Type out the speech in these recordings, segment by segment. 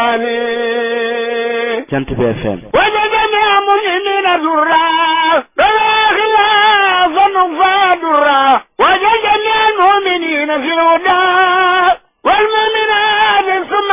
إخواني جنت بي اف ام وجدنا مسلمين درا بلا خلاف فادرا وجدنا المؤمنين في الهدى والمؤمنات ثم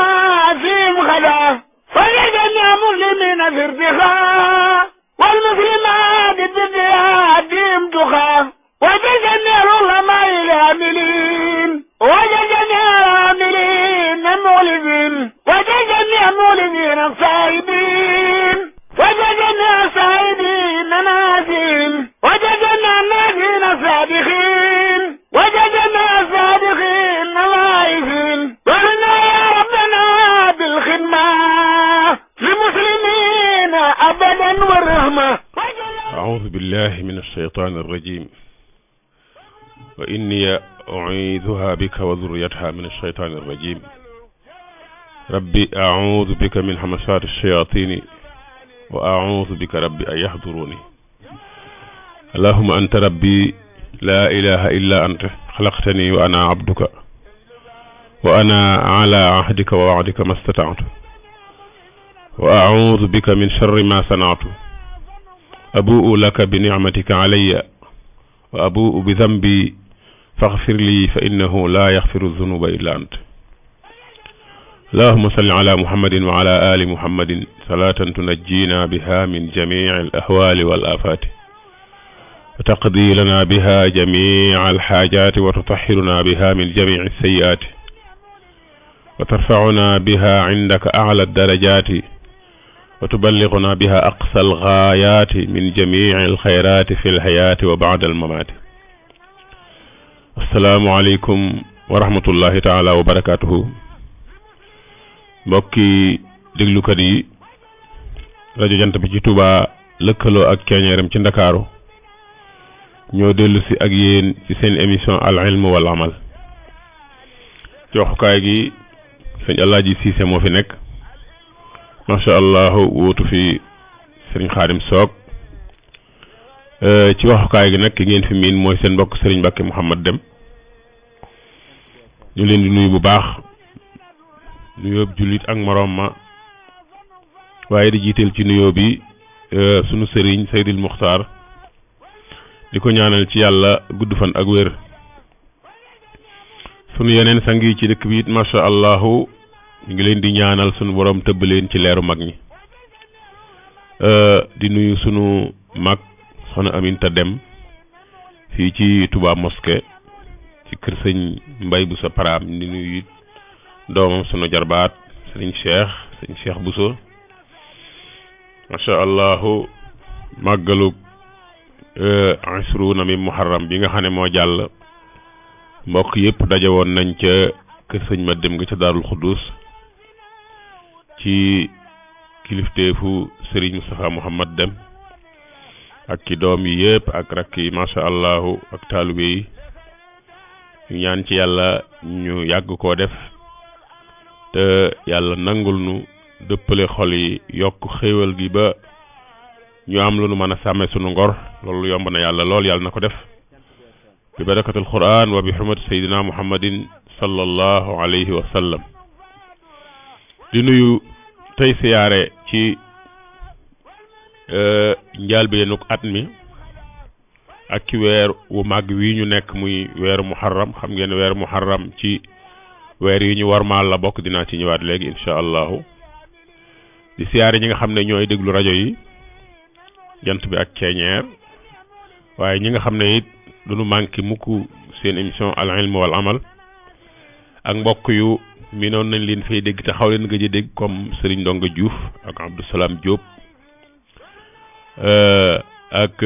فيهم خلا وجدنا مسلمين في ارتخاء والمسلمات بزيادهم دخا وجدنا العلماء العاملين وجدنا العاملين مولدين وجدنا مولدين الصائبين وجدنا صائبين نازين وجدنا نازين صادقين وجدنا صادقين نوايفين وقلنا يا ربنا بالخدمة للمسلمين أبدا والرحمة. أعوذ بالله من الشيطان الرجيم وإني أعيذها بك وذريتها من الشيطان الرجيم ربي أعوذ بك من همسات الشياطين وأعوذ بك ربي أن يحضروني. اللهم أنت ربي لا إله إلا أنت خلقتني وأنا عبدك وأنا على عهدك ووعدك ما استطعت وأعوذ بك من شر ما صنعت أبوء لك بنعمتك علي وأبوء بذنبي فاغفر لي فإنه لا يغفر الذنوب إلا أنت. اللهم صل على محمد وعلى آل محمد صلاة تنجينا بها من جميع الأهوال والآفات وتقضي لنا بها جميع الحاجات وتطهرنا بها من جميع السيئات وترفعنا بها عندك أعلى الدرجات وتبلغنا بها أقصى الغايات من جميع الخيرات في الحياة وبعد الممات. السلام عليكم ورحمة الله تعالى وبركاته. mbokki déglukat yi rajo Jant bi ci Touba lëkkaloo ak Keñeeram ci Ndakaaru ñoo dellu si ak yéen ci seen émission al ilm wal amal ci waxukaay gi sëñ Alaaji Siise moo fi nekk macha allah wóotu fi sëriñ Xaadim Soog ci waxukaay gi nag ki ngeen fi miin mooy seen mbokk sëriñ Mbàkke Mouhamad Dem ñu leen di nuyu bu baax nuyoo jullit ak moroom ma waaye di jiiteel ci nuyoo bi sunu sëriñ Seydil Muxtaar di ko ñaanal ci yàlla gudd fan ak wér sunu yeneen sang yi ci dëkk bi it macha allah ñu ngi leen di ñaanal sunu borom tëbb leen ci leeru mag ñi di nuyu sunu mag soxna Aminta Dem fii ci Touba Mosquée ci kër sëñ Mbay bu sa paraam di nuyu it doomam sunu jarbaat sëñ Cheikh Bousso macha allah màggalu asruuna mi muharram bi nga xam ne moo jàll mbokk yëpp daje woon nañ ca kër sëñ ma dem nga ca Daarul Xuddus ci kilifteefu Serigne Moustapha Mouhamad Dem ak ki doom yi yëpp ak rakk yi macha allah ak taalibe yi ñu ñaan ci yàlla ñu yàgg koo def te yàlla nangul nu dëppale xol yi yokk xéewal gi ba ñu am lu nu mën a sàmme sunu ngor loolu yomb na yàlla lool yàlla na ko def bi barakatul quran wa bi hurmati sayyidina muhammadin sallallahu alayhi wa sallam di nuyu tey siyaare ci njaalbeenuk at mi ak ci weer wu màgg wi ñu nekk muy weeru muharram xam ngeen weeru muharram ci weer yi ñu warmaal la bokk dinaa ci ñëwaat léegi incha allahu di siyaare ñi nga xam ne ñooy déglu rajo yi jant bi ak ceeñeer waaye ñi nga xam ne it duñu manqué mukk seen émission al ilm wal amal ak mbokk yu mi noonu nañ leen fay dégg te xaw leen gëj a dégg comme Serigne Ndonga Diouf ak Abdou Salam Diop ak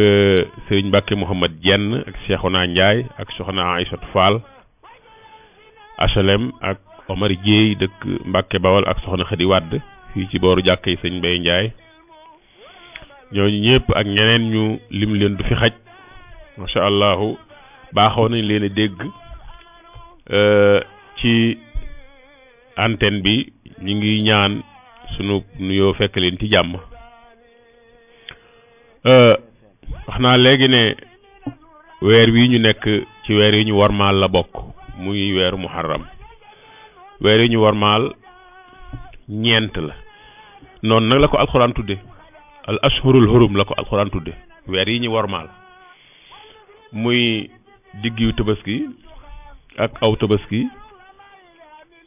Serigne Mbacke Mouhamad Jenn ak Cheikhouna Ndiaye ak Soxna Aïssatou Fall HLM ak Omar Dieye dëkk Mbacke Bawol ak Soxna Khady Wade fii ci booru jàkkay sëñ Mbaye Ndiaye ñooñu ñëpp ak ñeneen ñu lim leen du fi xaj macha allah baaxoo nañ leen a dégg ci antenne bi ñu ngi ñaan sunu nuyoo fekk leen ci jàmm wax naa léegi ne weer wi ñu nekk ci weer yi ñu warmaal la bokk muy weeru muharram weer yi ñu warmaal ñeent la noonu nag la ko alxuraan tudde al ashhurul hurum la ko alxuraan tudde weer yi ñu wormaal muy diggu tabaski ak aw tabaski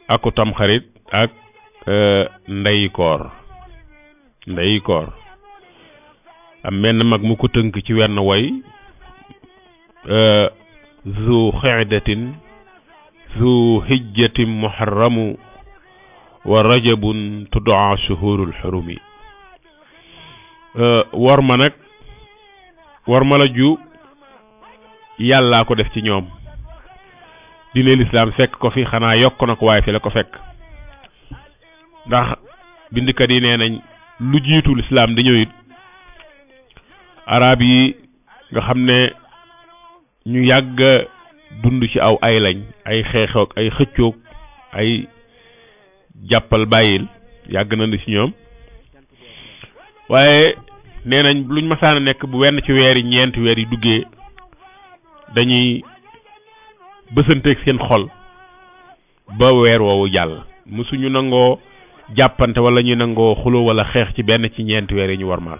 aku tamxarit ak ndeyi koor am menn mag mu ko tënk ci wenn woy zu xidatin zu hijjatin muharramu wa rajabun tudaa shuhurul xurumi war ma nag war ma la ju yàllaa ko def ci ñoom diine lislaam fekk ko fi xanaa yokk na ko waaye fi la ko fekk ndax bindkat yi nee nañ lu jiitu lislaam di ñëw it arab yi nga xam ne ñu yàgg dund ci aw ay lañ ay xeexoog ay xëccoog ay jàppal bàyyil yàgg na ci ñoom waaye nee nañ luñ masaana nekk bu wenn ci weer yi ñeenti weer yi duggee dañuy bësanteeg seen xol ba weer woowu jàll musuñu nangoo jàppante wala ñu nangoo xuloo wala xeex ci benn ci ñeenti weer yi ñu warmaal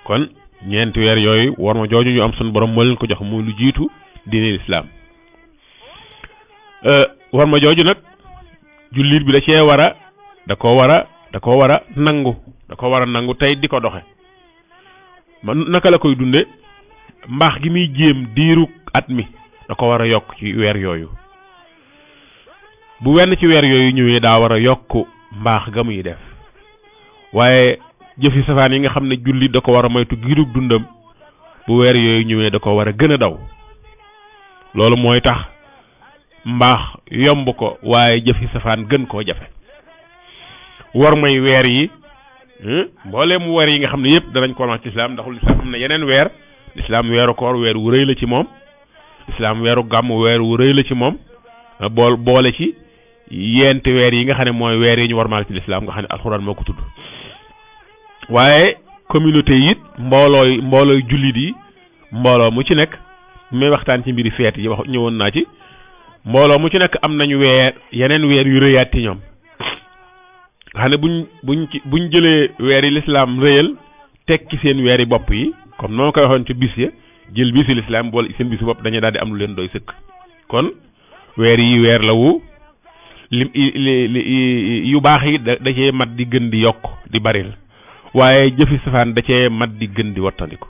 kon ñeenti weer yooyu warma jooju ñu am sun borom moo leen ko jox muy lu jiitu diine lislaam warma jooju nag jullit bi da cee da koo war a nangu tey di ko doxe man naka la koy dunde mbaax gi muy jéem diiru at mi da ko war a yokk ci weer yooyu bu wenn ci weer yooyu ñëwee daa war a yokk mbaax ga muy def waaye jëfi safaan yi nga xam ne jullit da ko war a moytu giirug dundam bu weer yooyu ñëwee da ko war a gën a daw loolu mooy tax mbaax yomb ko waaye jëfi safaan gën koo jafe war may weer yi mbooleem weer yi nga xam ne yëpp danañ ko wax ci lislaam ndax lislaam am na yeneen weer lislaam weeru koor weer wu rëy la ci moom lislaam weeru gàmm weer wu rëy la ci moom boole ci yenti weer yi nga xam ne mooy weer yi ñu warmaal ci lislaam nga xam ne alxuraan moo ko tudd waaye communauté yi it mboolooy jullit yi mbooloo mu ci nekk may waxtaan ci mbiri feet yi wax ñëwoon naa ci mbooloo mu ci nekk am nañu yeneen weer yu rëyaat ci ñoom nga xam ne buñ jëlee weer yi lislaam rëyal tekki seen weer yi bopp yi comme noonu koy waxoon ci bis ya jël bisi lislaam boole seen bisi bopp dañuy daal di am lu leen doy sëkk kon weer yi weer la wu yu baax yi da cee mat di gën di yokk di baril waaye jëfi safaan da cee mat di gën di wattandiku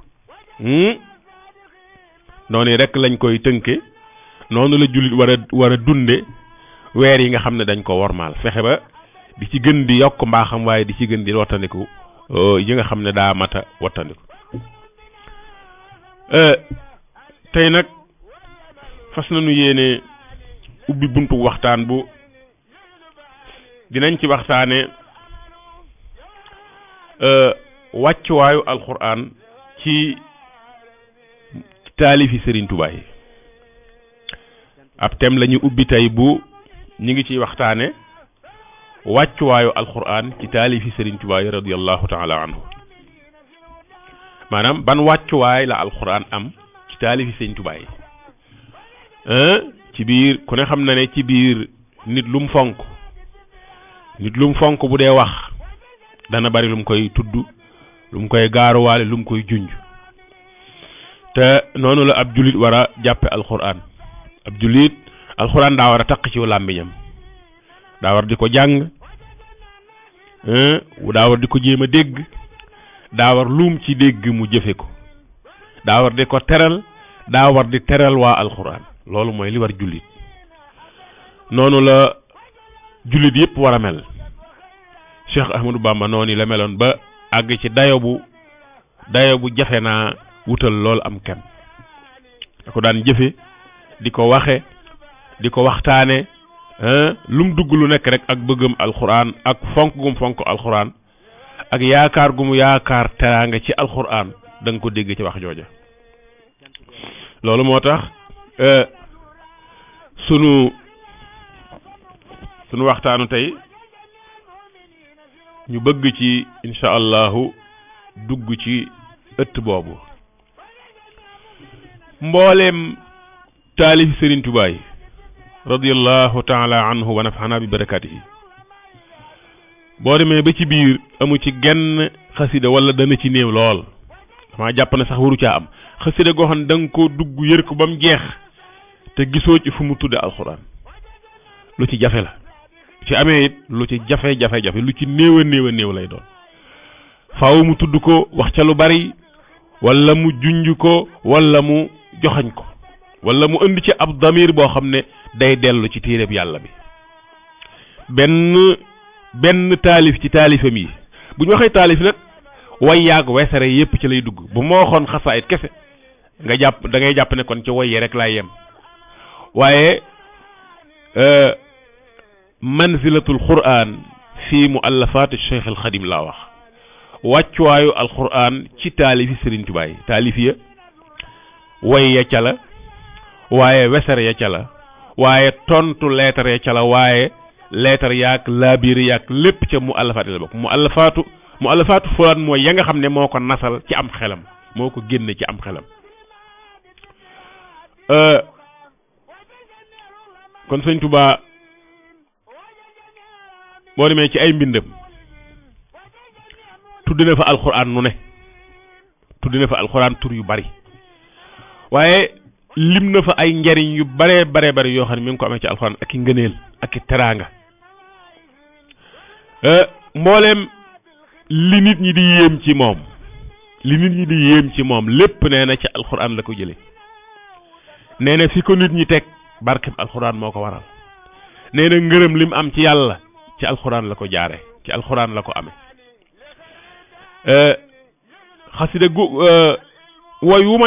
noonu rek lañ koy tënke noonu la jullit war a dunde weer yi nga xam ne dañ ko wormaal fexe ba di ci gën di yokk mbaaxam waaye di ci gën di wattandiku yi nga xam ne daa mata wattandiku tey nag fas nañu yéene ubbi buntu waxtaan bu dinañ ci waxtaane wàccuwaayu alquran ci taalifi Serigne Touba yi ab thème la ñu ubbi tey bu ñu ngi ciy waxtaane wàccuwaayu alquran ci taalifi Serigne Touba yi radiyallahu taala anhu maanaam ban wàccuwaay la alquran am ci taalifi Serigne Touba yi ci biir ku ne xam na ne ci biir nit lu mu fonk bu dee wax dana bari lu mu koy tudd lu mu koy gaaruwaale lu mu koy junj te noonu la ab jullit war a jàppe alquran ab jullit alquran daa war a taq ci làmmiñam daa war di ko jàng daa war di ko jéem a dégg daa war luum ci dégg mu jëfe ko daa war di ko teral daa war di teral waa alquran loolu mooy li war jullit noonu la jullit yëpp war a mel Cheikh Ahmadou Bamba noonu la meloon ba àgg ci dayo bu jafe naa wutal loolu am kem da ko daan jëfe di ko waxe di ko waxtaane lu mu dugg lu nekk rek ak bëggam alxuraan ak fonk gum fonk alxuraan ak yaakaar gu mu yaakaar teraanga ci alxuraan da nga ko dégg ci wax jooja loolu moo tax sunu waxtaanu tey ñu bëgg ci insha allahu dugg ci ëtt boobu mbooleem taalif Serigne Touba yi radiyallahu taala anhu wa nafana bi barakatihi boo demee ba ci biir amu ci genn xasida wala dana ci néew lool dama jàpp ne sax waru caa am xasida goo xam ne da nga koo dugg yër ko ba mu jeex te gisoo ci fu mu tudde alxuraan lu ci jafe la ci amee it lu ci jafe lu ci néew a néew lay doon faaw mu tudd ko wax ca lu bari wala mu junj ko wala mu joxañ ko wala mu indi ci ab damir boo xam ne day dellu ci téereb yàlla bi benn taalif ci taalifam yi bu ñu waxee taalif nag way yaag wesare yépp ci lay dugg bu ma waxoon xasaayit kese nga jàpp da ngay jàpp ne kon ci woy yi rek laay yem waaye manzilatul qur'an fi muallafat cheikh al xadim laa wax wàccuwaayu alquran ci taalifi Sëriñ Tuubaa yi taalif ya way ya ca la waaye wesare ya ca la waaye tontu leetar ya ca la waaye leetar yaag laabiir yaag lépp ca muallafaat la bokk muallafaatu fulaan mooy ya nga xam ne moo ko nasal ci am xelam moo ko génne ci am xelam kon Sëñ Tuubaa boo demee ci ay mbindam tudd na fa alxuraan nu ne tudd na fa alxuraan tur yu bari waaye lim na fa ay njariñ yu bare yoo xam ne mi ngi ko amee ci alxuraan ak i ngëneel ak i teraanga mbooleem li nit ñi di yéem ci moom lépp nee na ci alxuraan la ko jële nee na fi ko nit ñi teg barkeb alxuraan moo ko waral nee na ngërëm lim am ci yàlla ci alxuraan la ko jaare ci alxuraan la ko amee xasida gu woy wu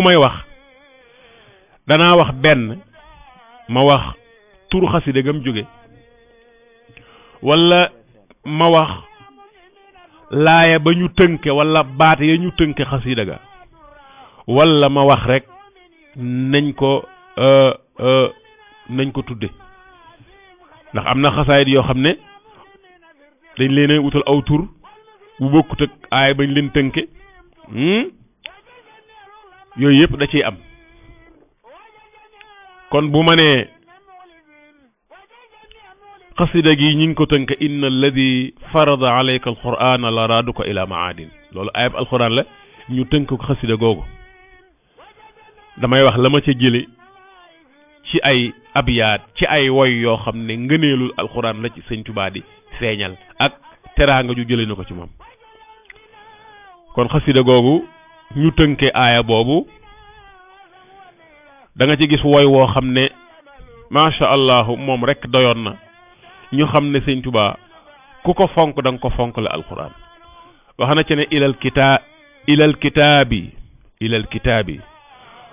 may wax danaa wax benn ma wax turu xasida gam jóge wala ma wax laaya ba ñu tënke wala baat ya ñu tënke xasida ga wala ma wax rek nañ ko tudde ndax am na xasaayit yoo xam ne dañ leen wutal aw tur bu bokkut ak aay bañ leen tënke yooyu yëpp da ciy am kon bu ma nee xasida gi ñi ngi ko tënk inna alladi farada alayka alqur'ana la raaduka ila maadin loolu ayab alquran la ñu tënk ko xasida googu damay wax la ma ca jële ci ay abiyaat ci ay woy yoo xam ne ngëneelul alquran la ci Sëñ Tuubaa di feeñal ak teraanga ju jële na ko ci moom kon xasida googu ñu tënke aaya boobu da nga ci gis woy woo xam ne macha allah moom rek doyoon na ñu xam ne Sëñ Tuubaa ku ko fonk da nga ko fonk la alquran wax na ci ne ilal kitaabi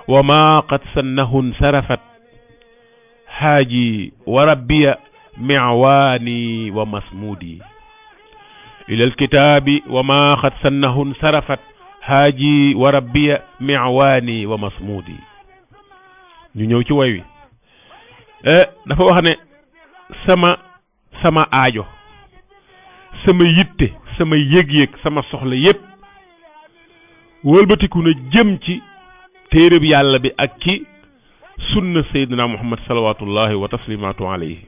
wa ma qad sannahun sarafat haaji wa rabbiya mi'waani wa masmuudi ilal kitaabi wa ma qad sannahun sarafat haaji wa rabbiya mi'waani wa masmuudi ñu ñëw ci woy wi dafa wax ne sama aajo sama yitte sama yëg-yëg sama soxla yépp wëlbatiku na jëm ci téereb yàlla bi ak ci sunna sayyidina muhammad salawatullahi wa taslimatu alayhi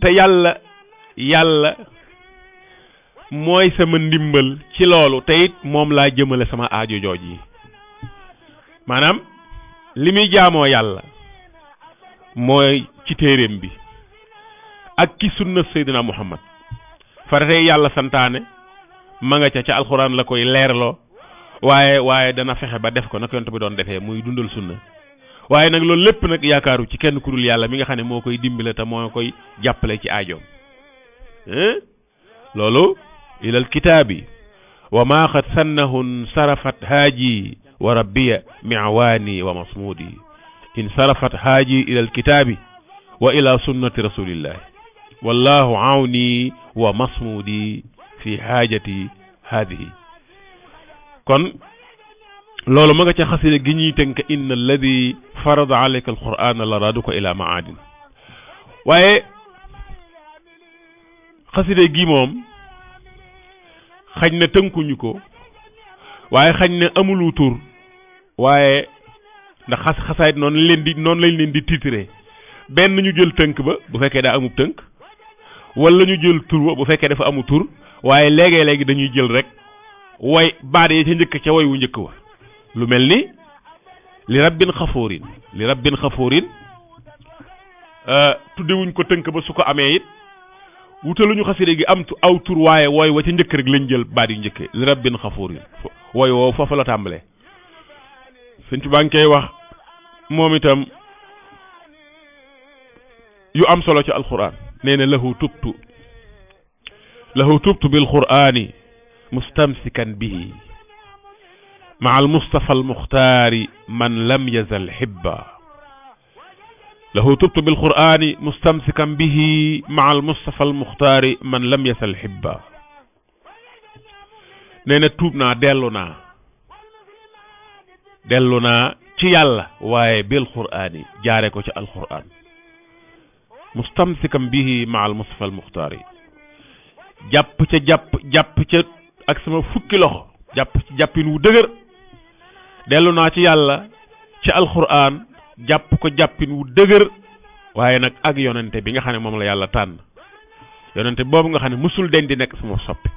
te yàlla mooy sama ndimbal ci loolu te it moom laa jëmale sama aajo jooj yi maanaam li muy jaamoo yàlla mooy ci téereem bi ak ci sunna sayyidina muhammad faratey yàlla santaane ma nga ca alxuraan la koy leerloo waaye dana fexe ba def ko nag yonent bi doon defee muy dundal sunna waaye nag loolu lépp nag yaakaaru ci kenn ku dul yàlla mi nga xam ne moo koy dimbale te moo koy jàppale ci aajoom loolu ilal kitaabi wa maa qad sannahun sarafat haaji wa rabbiya mi'waani wa masmuudi in sarafat haaji ilal kitaabi wa ila sunnati rasulillahi wallahu awni wa masmuudi fi haajati haadihi kon loolu ma nga ca xasida gi ñuy tënk inna alladi farada alayka alqur'ana la raaduka ila maadin waaye xasida gi moom xañ na tënkuñu ko waaye xañ na amulu tur waaye ndax xasaayit noonu lañ leen di titré benn ñu jël tënk ba bu fekkee daa amub tënk wala ñu jël tur ba bu fekkee dafa amu tur waaye léegi dañuy jël rek way baat yi ca njëkk ca way wu njëkk wa lu mel ni li rabbin xafoorin tuddewuñ ko tënk ba su ko amee it wutaluñu xasida gi am aw tur waaye wooy wa ca njëkk rek lañ jël baat yu njëkkee li rabbin xafoorin wooy woowu foofu la tàmbalee Sëñ Tuubaa ngi koy wax moom itam yu am solo ci alquran nee na lahu tubtu bil qur'ani mustamsikan bihi maa al mustafa al muxtaari man lam yazal hibba lahu tubtu bil qur'ani mustamsikan bihi maa al mustafa al muxtaari man lam yazal hibba nee na tuub naa dellu naa ci yàlla waaye bil qur'ani jaare ko ci alquran mustamsikam bihi ma al mustafa al muxtaar yi jàpp ca ak sama fukki loxo jàpp ci jàppin wu dëgër dellu naa ci yàlla ci alquran jàpp ko jàppin wu dëgër waaye nag ak yonente bi nga xam ne moom la yàlla tànn yonente boobu nga xam ne musul den di nekk sama soppi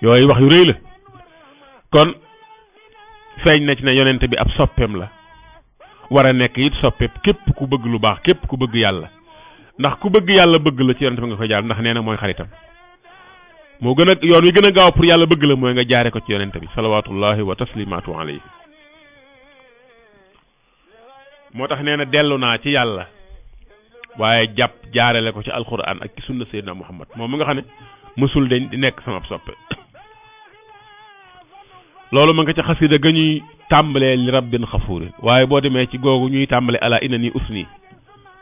yooyu wax yu rëy la kon feeñ na ci ne yonente bi ab soppeem la war a nekk it soppeem képp ku bëgg lu baax képp ku bëgg yàlla ndax ku bëgg yàlla bëgg la ci yonente bi nga koy jaar ndax nee na mooy xaritam moo gën a yoon wi gën a gaaw pour yàlla bëgg la mooy nga jaare ko ci yonente bi salawatullahi wa taslimatu alayhi moo tax nee na dellu naa ci yàlla waaye jaarale ko ci alquran ak ci sunna sayyidina muhammad moom mi nga xam ne mësul dañ di nekk sama soppe loolu ma nga ca xasida ga ñuy tàmbalee li rabbin xafuurin waaye boo demee ci googu ñuy tàmbale ala inna ni usni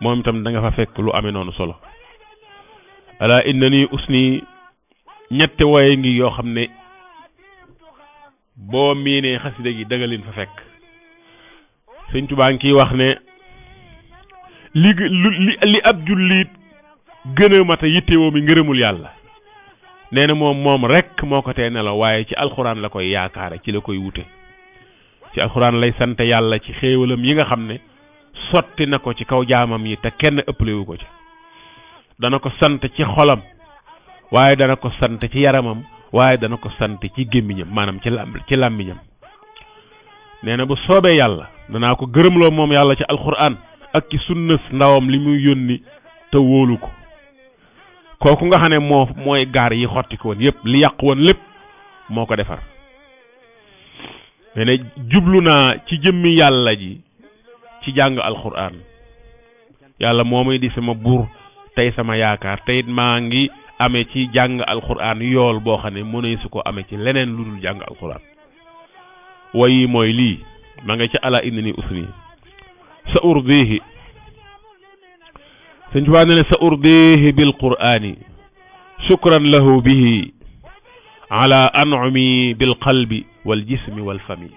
moom itam da nga fa fekk lu amee noonu solo ala inna ni usni ñette woye ngi yoo xam ne boo miinee xasida gi da nga leen fa fekk Sëñ Tuubaa ngi kiy wax ne li ab jullit gën a mat a yittewoo mi ngërëmul yàlla nee na moom rek moo ko tee nelaw waaye ci alxuraan la koy yaakaare ci la koy wute ci alxuraan lay sant yàlla ci xéewalam yi nga xam ne sotti na ko ci kaw jaamam yi te kenn ëppalewu ko ci dana ko sant ci xolam waaye dana ko sant ci yaramam waaye dana ko sant ci gémmiñam maanaam ci làmmiñam nee na bu soobee yàlla danaa ko gërëmloo moom yàlla ci alxuraan ak ci sunnas ndawam li muy yónni te wóolu ko kooku nga xam ne mooy gaar yi xotti ko woon yëpp li yàq woon lépp moo ko defar mais ne jublu naa ci jëmmi yàlla ji ci jàng alxuraan yàlla moo may di sama buur tey sama yaakaar te it maa ngi amee ci jàng alxuraan yool boo xam ne mënee su ko amee ci leneen lu dul jàng alxuraan wayi mooy lii ma nga ci ala inna ni usni sa urdihi Sëñ Tuubaa ne sa urdihi bil qur'ani shukran lahu bihi ala an'umi bil qalbi wal jismi wal fami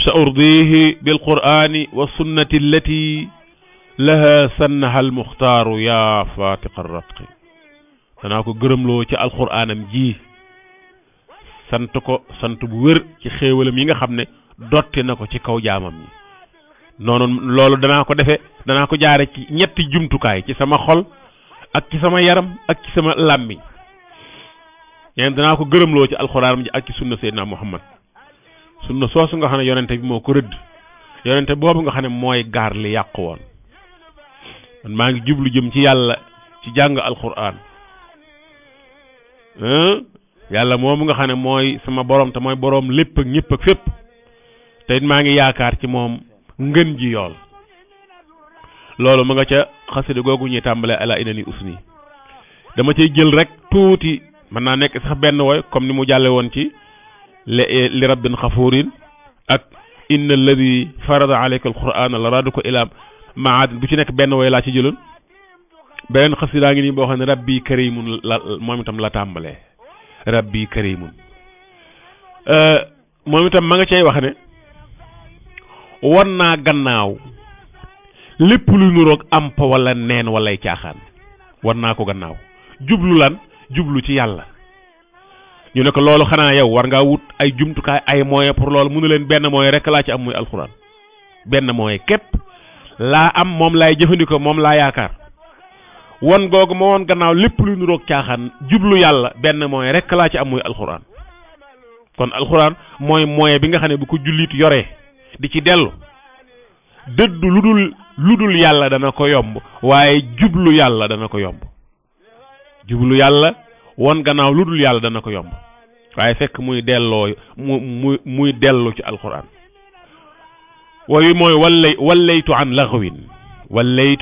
sa urdihi bil qur'ani wa sunnati allati laha sannaha al muxtaaru ya fatiqa ratqi danaa ko gërëmloo ci alqur'anam ji sant ko sant bu wér ci xéewalam yi nga xam ne dotti na ko ci kaw jaamam yi noonu loolu danaa ko jaare ci ñetti jumtukaay ci sama xol ak ci sama yaram ak ci sama làmmiñ ñeen danaa ko gërëmloo ci alxuraan ji ak ci sunna Seydina Muhammad sunna soosu nga xam ne yonente bi moo ko rëdd yonente boobu nga xam ne mooy gaar li yàqu woon man maa ngi jublu jëm ci yàlla ci jàng alxuraan yàlla moomu nga xam ne mooy sama borom te mooy borom lépp ak ñëpp ak fépp te it maa ngi yaakaar ci moom ngën ji yool loolu ma nga ca xasida googu ñuy tàmbale ala inna ni usni dama cay jël rek tuuti mën naa nekk sax benn woy comme ni mu jàlle woon ci li rabbin xafuurin ak inna alladi farada alayka alqur'ana la raduko ila maadin bu ci nekk benn woy laa ci jëloon beneen xasidaa ngi nii boo xam ne rabbi karimun la moom itam la tàmbalee rabbi karimun moom itam ma nga cay wax ne won naa gannaaw lépp lu nuroog amp wala neen walay caaxaan won naa ko gannaaw jublu ci yàlla ñu ne ko loolu xanaa yow war ngaa wut ay jumtukaay ay moyen pour loolu mënu leen benn moyen rek laa ci am muy alxuraan benn moyen képp laa am moom laay jëfandikoo moom laa yaakaar won googu ma woon gannaaw lépp lu nuroog caaxaan jublu yàlla benn mooy rek laa ci am muy alxuraan kon alxuraan mooy moyen bi nga xam ne bu ko jullit yoree di ci dellu dëddu lu dul yàlla dana ko yomb waaye jublu yàlla dana ko yomb jublu yàlla won gannaaw lu dul yàlla dana ko yomb waaye fekk muy delloo muy dellu ci alxuraan wayu mooy wallaytu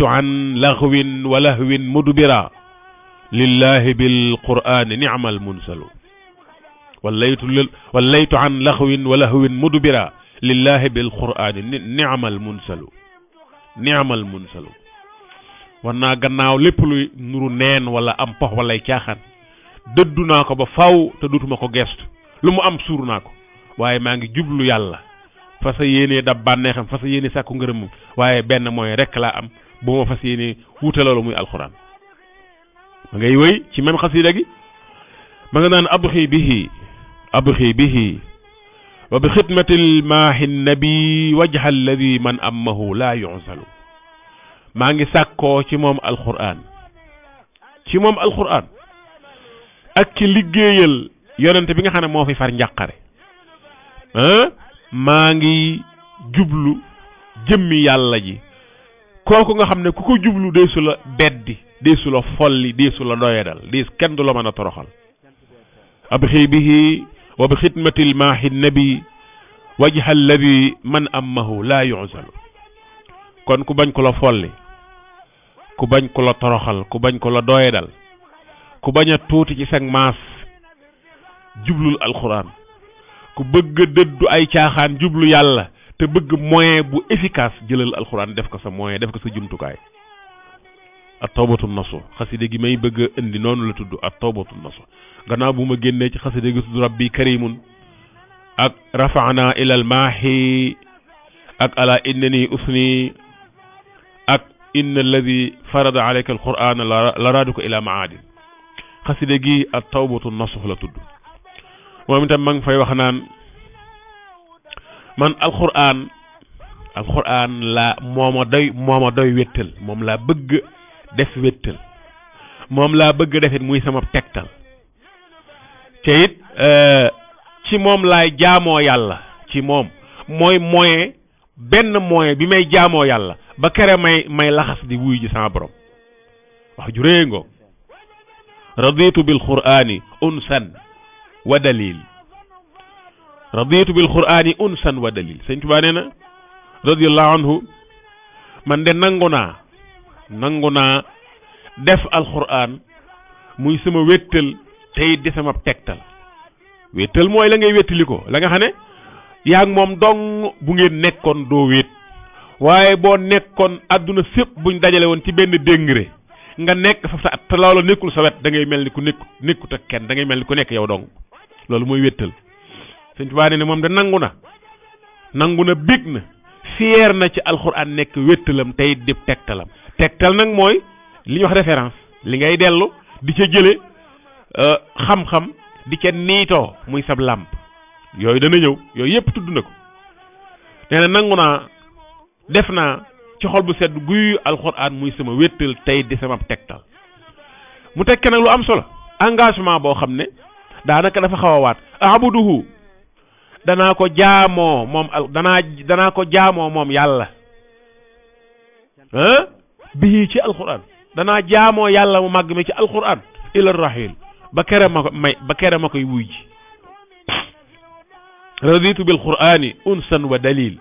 an laghwin wa lahwin mudbira lillahi bil qur'ani ni'mal munsalu wallaytu an laghwin wa lahwin mudbira lillahi bil qur'ani ni'mal munsalu war naa gannaaw lépp luy nuru neen wala am pox walay caaxaan dëddu naa ko ba faw te dutuma ko gestu lu mu am suur naa ko waaye maa ngi jublu yàlla fas yéene dab bànneexam fas yéene sàkku ngërëmam waaye benn mooy rek laa am bu ma fas yéene wuute loolu muy alxuraan ma ngay wéy ci même xasida gi ma nga naan abxi bihi wa bi xidmatil maahi nabi wajha alladi man ammahu laa yu'zalu maa ngi sàkkoo ci moom alxuraan ak ci liggéeyal yonente bi nga xam ne moo fi far njàqare maa ngi jublu jëmmi yàlla ji kooku nga xam ne ku ko jublu deesu la beddi deesu la folli deesu la doyadal kenn du la mën a toroxal abxi bihi wa bi xidmatil maahi nabi wajha alladi man ammahu laa yu'zalu kon ku bañ ko la folli ku bañ ko la toroxal ku bañ ko la doyadal ku bañ a tuuti ci sag maas jublul alxuraan ku bëgg dëddu ay caaxaan jublu yàlla te bëgg moyen bu efficace jëlal alxuraan def ko sa moyen def ko sa jumtukaay at-tawbatu nasu xaside gi may bëgg a indi noonu la tudd at-tawbatu nasu gannaaw bu ma génnee ci xaside gi tudd rabbi karimun ak rafa'na ila al-maahi ak ala innani usni ak inna alladi farada alayka alqur'ana la raaduka ila maadin xaside gi at-tawbatu nasuh la tudd moom itam ma ngi fay wax naan man alquran la mooma doy wéttal moom laa bëgg def wéttal moom laa bëgg defit muy sama tegtal te it ci moom laay jaamoo yàlla ci moom mooy moyen benn moyen bi may jaamoo yàlla ba kere may laxas di wuy ji sama borom wax ju réy ngoo raditu bil qur'ani unsan wa dalil sëñ Tuubaa nee na radiyallahu anhu man de nangu naa def alquran muy sama wéttal tey di sama tegtal wéttal mooy la ngay wéttali ko la nga xam ne yaa ngi moom dong bu ngeen nekkoon doo wéet waaye boo nekkoon àdduna sépp buñ dajale woon ci benn déngre nga nekk fa sa te loolu nekkul sa wet da ngay mel ni ku nekkut ak kenn da ngay mel ni ku nekk yow dong loolu mooy wéttal sëñ Tuubaa ne moom de nangu na bég na fier na ci alxuraan nekk wéttalam tey di tegtal nag mooy li ñuy wax référence li ngay dellu di ca jële xam-xam di ca niitoo muy sab làmp yooyu dana ñëw yooyu yëpp tudd na ko nee na nangu naa def naa ci xol bu sedd guy alxuraan muy sama wéttal tey di sama tegtal mu tekke nag lu am solo engagement boo xam ne daanaka dafa xaw a waat abuduhu danaa ko jaamoo moom yàlla bii ci alxuraan danaa jaamoo yàlla mu màgg mi ci alxuraan ila rahil ba kere ma koy wuy ji raditu bil qur'ani unsan wa dalil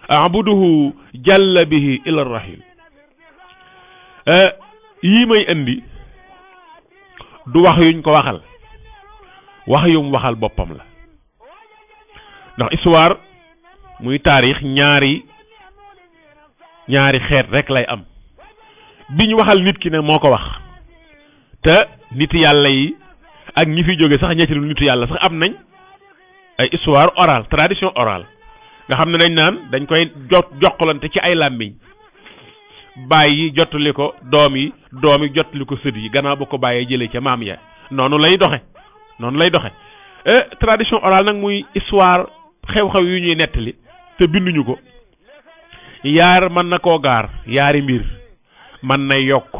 abuduhu jalla bihi ila rahil yii may indi du wax yuñ ko waxal wax yum waxal boppam la ndax histoire muy taarix ñaari xeet rek lay am bi ñu waxal nit ki ne moo ko wax te nit yàlla yi ak ñi fi jóge sax ñetti lu nitu yàlla sax am nañ ay histoire orale tradition orale nga xam ne dañ naan dañ koy jokkalante ci ay làmmiñ bàyyi jottali ko doom yi jottali ko sët yi gannaaw ba ko bàyyee jëlee ca maam ya noonu lay doxe tradition orale nag muy histoire xew-xew yu ñuy nettali te binduñu ko yaar mën na koo gaar yaari mbir mën na yokk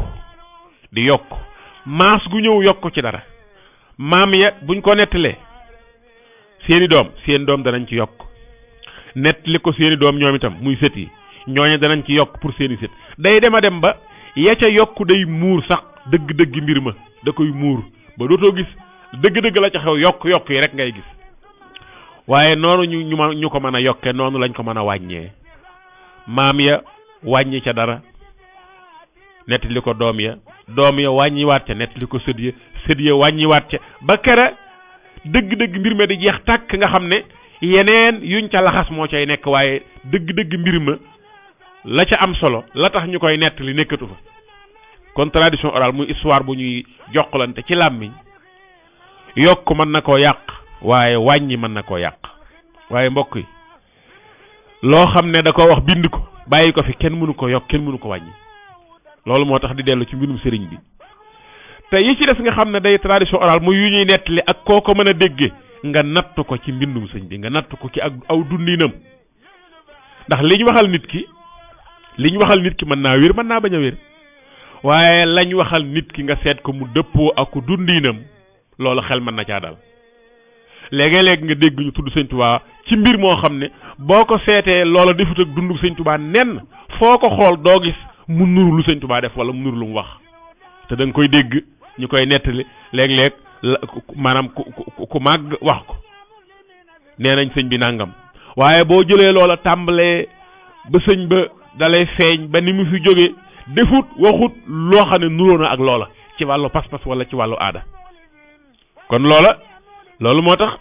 di yokk maas gu ñëw yokk ci dara maam ya buñ ko nettalee seen doom danañ ci yokk nettali ko seeni doom ñoom itam muy sët yi ñooñu danañ ci yokk pour seeni sët day dem a dem ba ya ca yokk day muur sax dëgg-dëgg mbir ma da koy muur ba dootoo gis dëgg-dëgg la ca xew yokk yi rek ngay gis waaye noonu ñu ko mën a yokke noonu lañ ko mën a wàññee maam ya wàññi ca dara nettali ko doom ya wàññiwaat ca nettali ko sët ya wàññiwaat ca ba kera dëgg-dëgg mbir ma di jeex tàkk nga xam ne yeneen yuñ ca laxas moo cay nekk waaye dëgg-dëgg mbir ma la ca am solo la tax ñu koy nettali nekkatu fa kon tradition orale muy histoire bu ñuy jokkalante ci làmmiñ yokk mën na koo yàq waaye wàññi mën na koo yàq waaye mbokk yi loo xam ne da ko wax bind ko bàyyi ko fi kenn mënu ko yokk kenn mënu ko wàññi loolu moo tax di dellu ci mbindum sëriñ bi te yi ci des nga xam ne day tradition orale muy yu ñuy nettali ak koo ko mën a déggee nga natt ko ci mbindum sëñ bi nga natt ko ci ak aw dundinam ndax li ñu waxal nit ki mën naa wér mën naa bañ a wér waaye lañ waxal nit ki nga seet ko mu dëppoo ak dundinam loolu xel mën na caa dal léegi-léegi nga dégg ñu tudd sëñ Tuubaa ci mbir moo xam ne boo ko seetee loola defut ak dundu sëñ Tuubaa nen foo ko xool doo gis mu nuru lu sëñ Tuubaa def wala mu nuru lu mu wax te da nga koy dégg ñu koy nettali léeg-léeg maanaam ku màgg wax ko nee nañ sëñ bi nangam waaye boo jëlee loola tàmbalee ba sëñ ba dalay feeñ ba ni mu fi jóge defut waxut loo xam ne nuroo na ak loola ci wàllu pas-pas wala ci wàllu aada kon loolu moo tax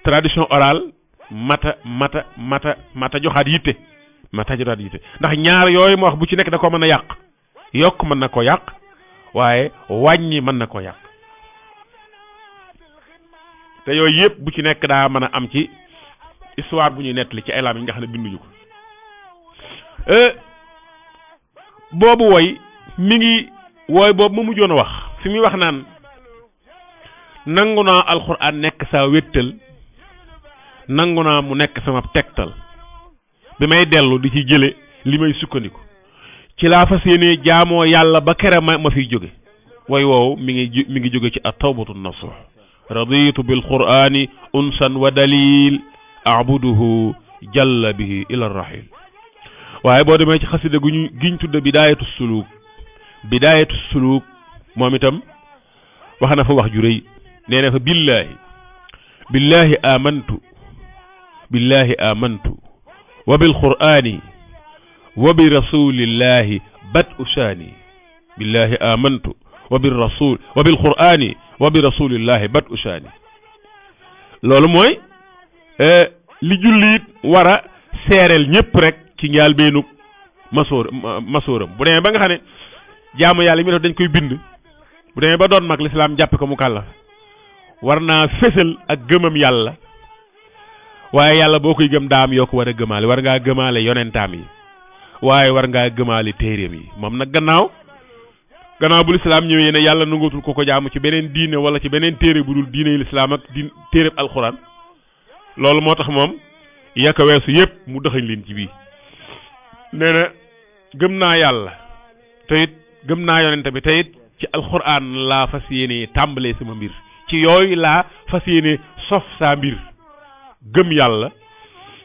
tradition orale mata joxaat yitte ndax ñaar yooyu ma wax bu ci nekk da ko mën a yàq yokk mën na ko yàq waaye wàññi mën na ko yàq te yooyu yëpp bu ci nekk daa mën a am ci histoire bu ñuy nettali ci ay laam yi nga xam ne binduñu ko boobu woy mi ngi wooy boobu ma mujjoon a wax fi muy wax naan nangu naa alxuraan nekk saa wéttal nangu naa mu nekk sama tegtal bi may dellu di ci jële li may sukkandiku ci laa fas yéenee jaamoo yàlla ba kere ma fiy jóge way woowu mi ngi jóge ci at-tawbatu nasuh raditu bil qur'ani unsan wa dalil a'buduhu jalla bihi ila rahil waaye boo demee ci xasida giñ tudde bidayatu suluk moom itam wax na fa wax ju rëy nee na fa billahi amantu wa bil qur'ani wa bi rasulillahi bad'u shani billahi amantu wa bil qur'ani wa bi rasulillahi bad'u shani loolu mooy li jullit war a seereel ñëpp rek ci njaal beenug masooram bu demee ba nga xam ne jaamu yàlla mi def dañ koy bind bu demee ba doon mag lislaam jàppe ko mu kàllaf war naa fésal ak gëmam yàlla waaye yàlla boo koy gëm daam yoo ko war a gëmaale war ngaa gëmaale yonentaam yi waaye war ngaa gëmaale téeréem yi moom nag gannaaw bu lislaam ñëwee ne yàlla nangootul ko jaamu ci beneen diine wala ci beneen téere bu dul diine lislaam ak téeréb alxuraan loolu moo tax moom yaka weesu yëpp mu dëxañ leen ci bii nee na gëm naa yàlla te it gëm naa yonente bi te it ci alxuraan laa fas yéene tàmbalee sama mbir ci yooyu laa fas yéene sof saa mbir gëm yàlla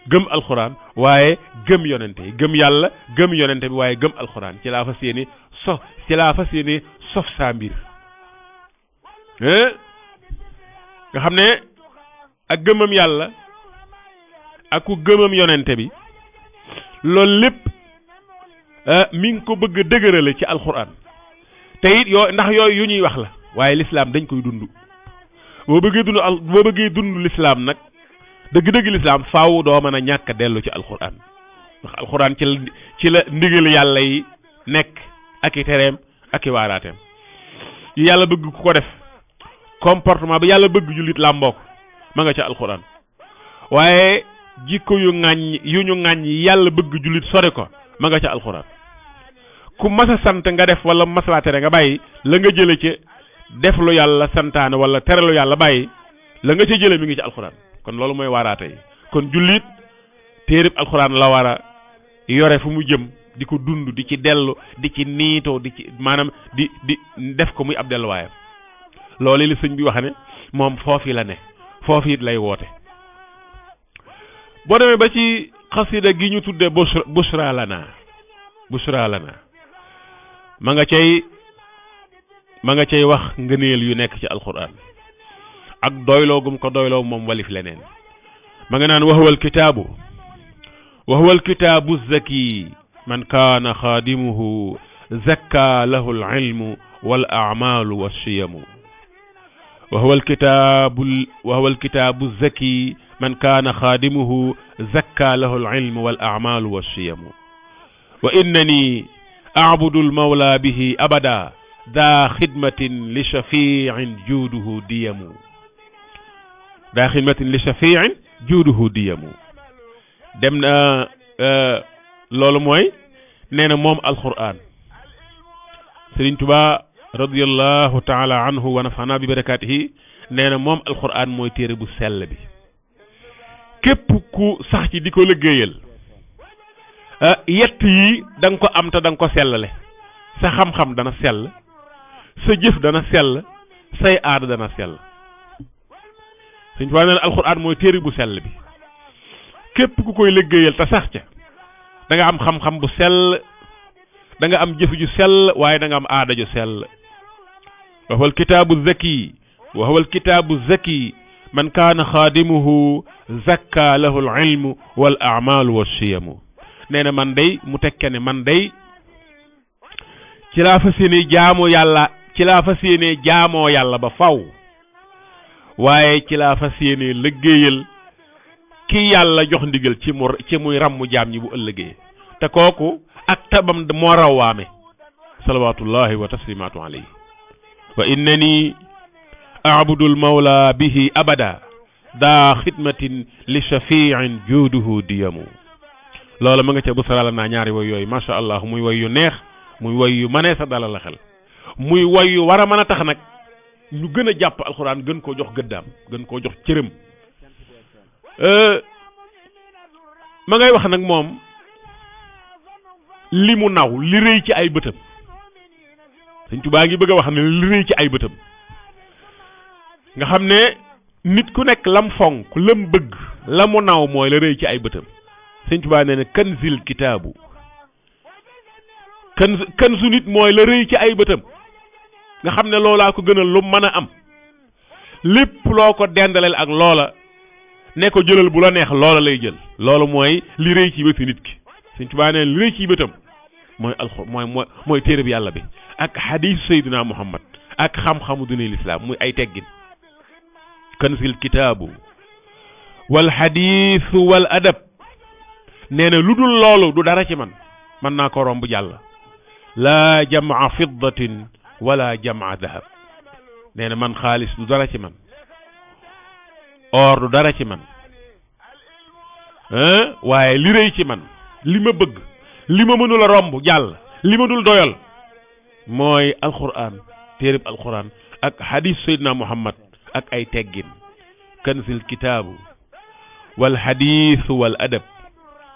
gëm alxuraan waaye gëm yonente yi gëm yàlla gëm yonente bi waaye gëm alxuraan ci laa fas yéene sof saa mbir nga xam ne ak gëmam yàlla ak ku gëmam yonente bi loolu lépp mi ngi ko bëgg a dëgërale ci alxuraan te it ndax yooyu yu ñuy wax la waaye lislaam dañ koy dund boo bëggee dund lislaam nag dëgg-dëgg lislaam faaw doo mën a ñàkk a dellu ci alxuraan ndax alxuraan ci la ndigal yàlla yi nekk ak i tereem ak i waaraateem yi yàlla bëgg ku ko def comportement bi yàlla bëgg jullit làmboo ko ma nga ca alxuraan waaye jikko yu ñu ŋàññ yàlla bëgg jullit sori ko ma nga ca alxuraan ku mas a sant nga def wala mas laa tere nga bàyyi la nga jële ci def lu yàlla santaane wala tere lu yàlla bàyyi la nga ca jële mi ngi ci alxuraan kon loolu mooy waaraate yi kon jullit téereb alxuraan la war a yore fu mu jëm di ko dund di ci dellu di ci niitoo di ci maanaam di def ko muy ab delluwaayam loolu li sëñ bi wax ne moom foofi la ne foofi it lay woote. boo demee ba ci xasida gi ñu tuddee bushra lana ma nga cay wax ngëneel yu nekk ci alquran ak doyloo gum ko doyloo moom walif leneen ma nga naan wa huwa alkitaabu zaki man kaana xaadimuhu zakka lahu alilmu wal a'malu washiyamu wa huwa alkitaabu zaki man kaana xaadimuhu zakka lahu alilmu wal a'malu washiyamu wa innani a'budu almawla bihi abada daa xidmatin li shafiin juuduhu diyamu dem na loolu mooy nee na moom alquran Sëriñ Tuubaa radiyallahu taala anhu wa nafana bi barakaatihi nee na moom alquran mooy téere bu sell bi képp ku sax ci di ko liggéeyal yett yi da nga ko am te da nga ko sellale sa xam-xam dana sell sa jëf dana sell say aada dana sell Sëriñ Tuubaa nee na alquran mooy téere bu sell bi képp ku koy liggéeyal te sax ca da nga am xam-xam bu sell da nga am jëf ju sell waaye da nga am aada ju sell wa huwa alkitaabu zaki man kaana xaadimuhu zakka lahu alilmu wal a'malu washiyamu nee na man day mu tekke ne man day ci laa fas yéene jaamoo yàlla ba faw waaye ci laa fas yéene liggéeyal ki yàlla jox ndigal ci muy ràmmu jaam ñi bu ëllëgee te kooku ak tabam moo raw waame salawatullahi wa taslimatu alayhi wa innani a'budu almawla bihi abada daa xidmatin li shafiin juuduhu diyamu loolu ma nga ca bu sarala naa ñaari woy yooyu macha allah muy woy yu neex muy woy yu mënee sa dalal la xel muy woy yu war a mën a tax nag ñu gën a jàpp alxuraan gën koo jox gëddaam gën koo jox cërëm ma ngay wax nag moom li mu naw li rëy ci ay bëtam Sëñ Tuubaa ngi bëgg a wax ne li rëy ci ay bëtam nga xam ne nit ku nekk lam fonk lam bëgg la mu naw mooy la rëy ci ay bëtam Sëñ Tuubaa nee na kanzil kitaabu kanzu nit mooy la rëy ci ay bëtam nga xam ne loolaa ko gënal lu mën a am lépp loo ko dendaleel ak loola ne ko jëlal bu la neex loola lay jël loolu mooy li rëy ci bëti nit ki Sëñ Tuubaa nee li rëy ci bëtam mooy mooy téere bi yàlla bi ak xadiis Seydina Muhammad ak xam-xamu dina lislaam muy ay teggin kanzil kitaabu wal xadiisu wal adab nee na lu dul loolu du dara ci man mën naa ko romb jàll laa jamaa fiddatin wala jamaa dahab nee na man xaalis du dara ci man or du dara ci man waaye li rëy ci man li ma bëgg li ma mënul a romb jàll li ma dul doyal mooy alquran téereb alquran ak hadis Seydina Muhammad ak ay teggin kanzil kitaabu wal hadis wal adab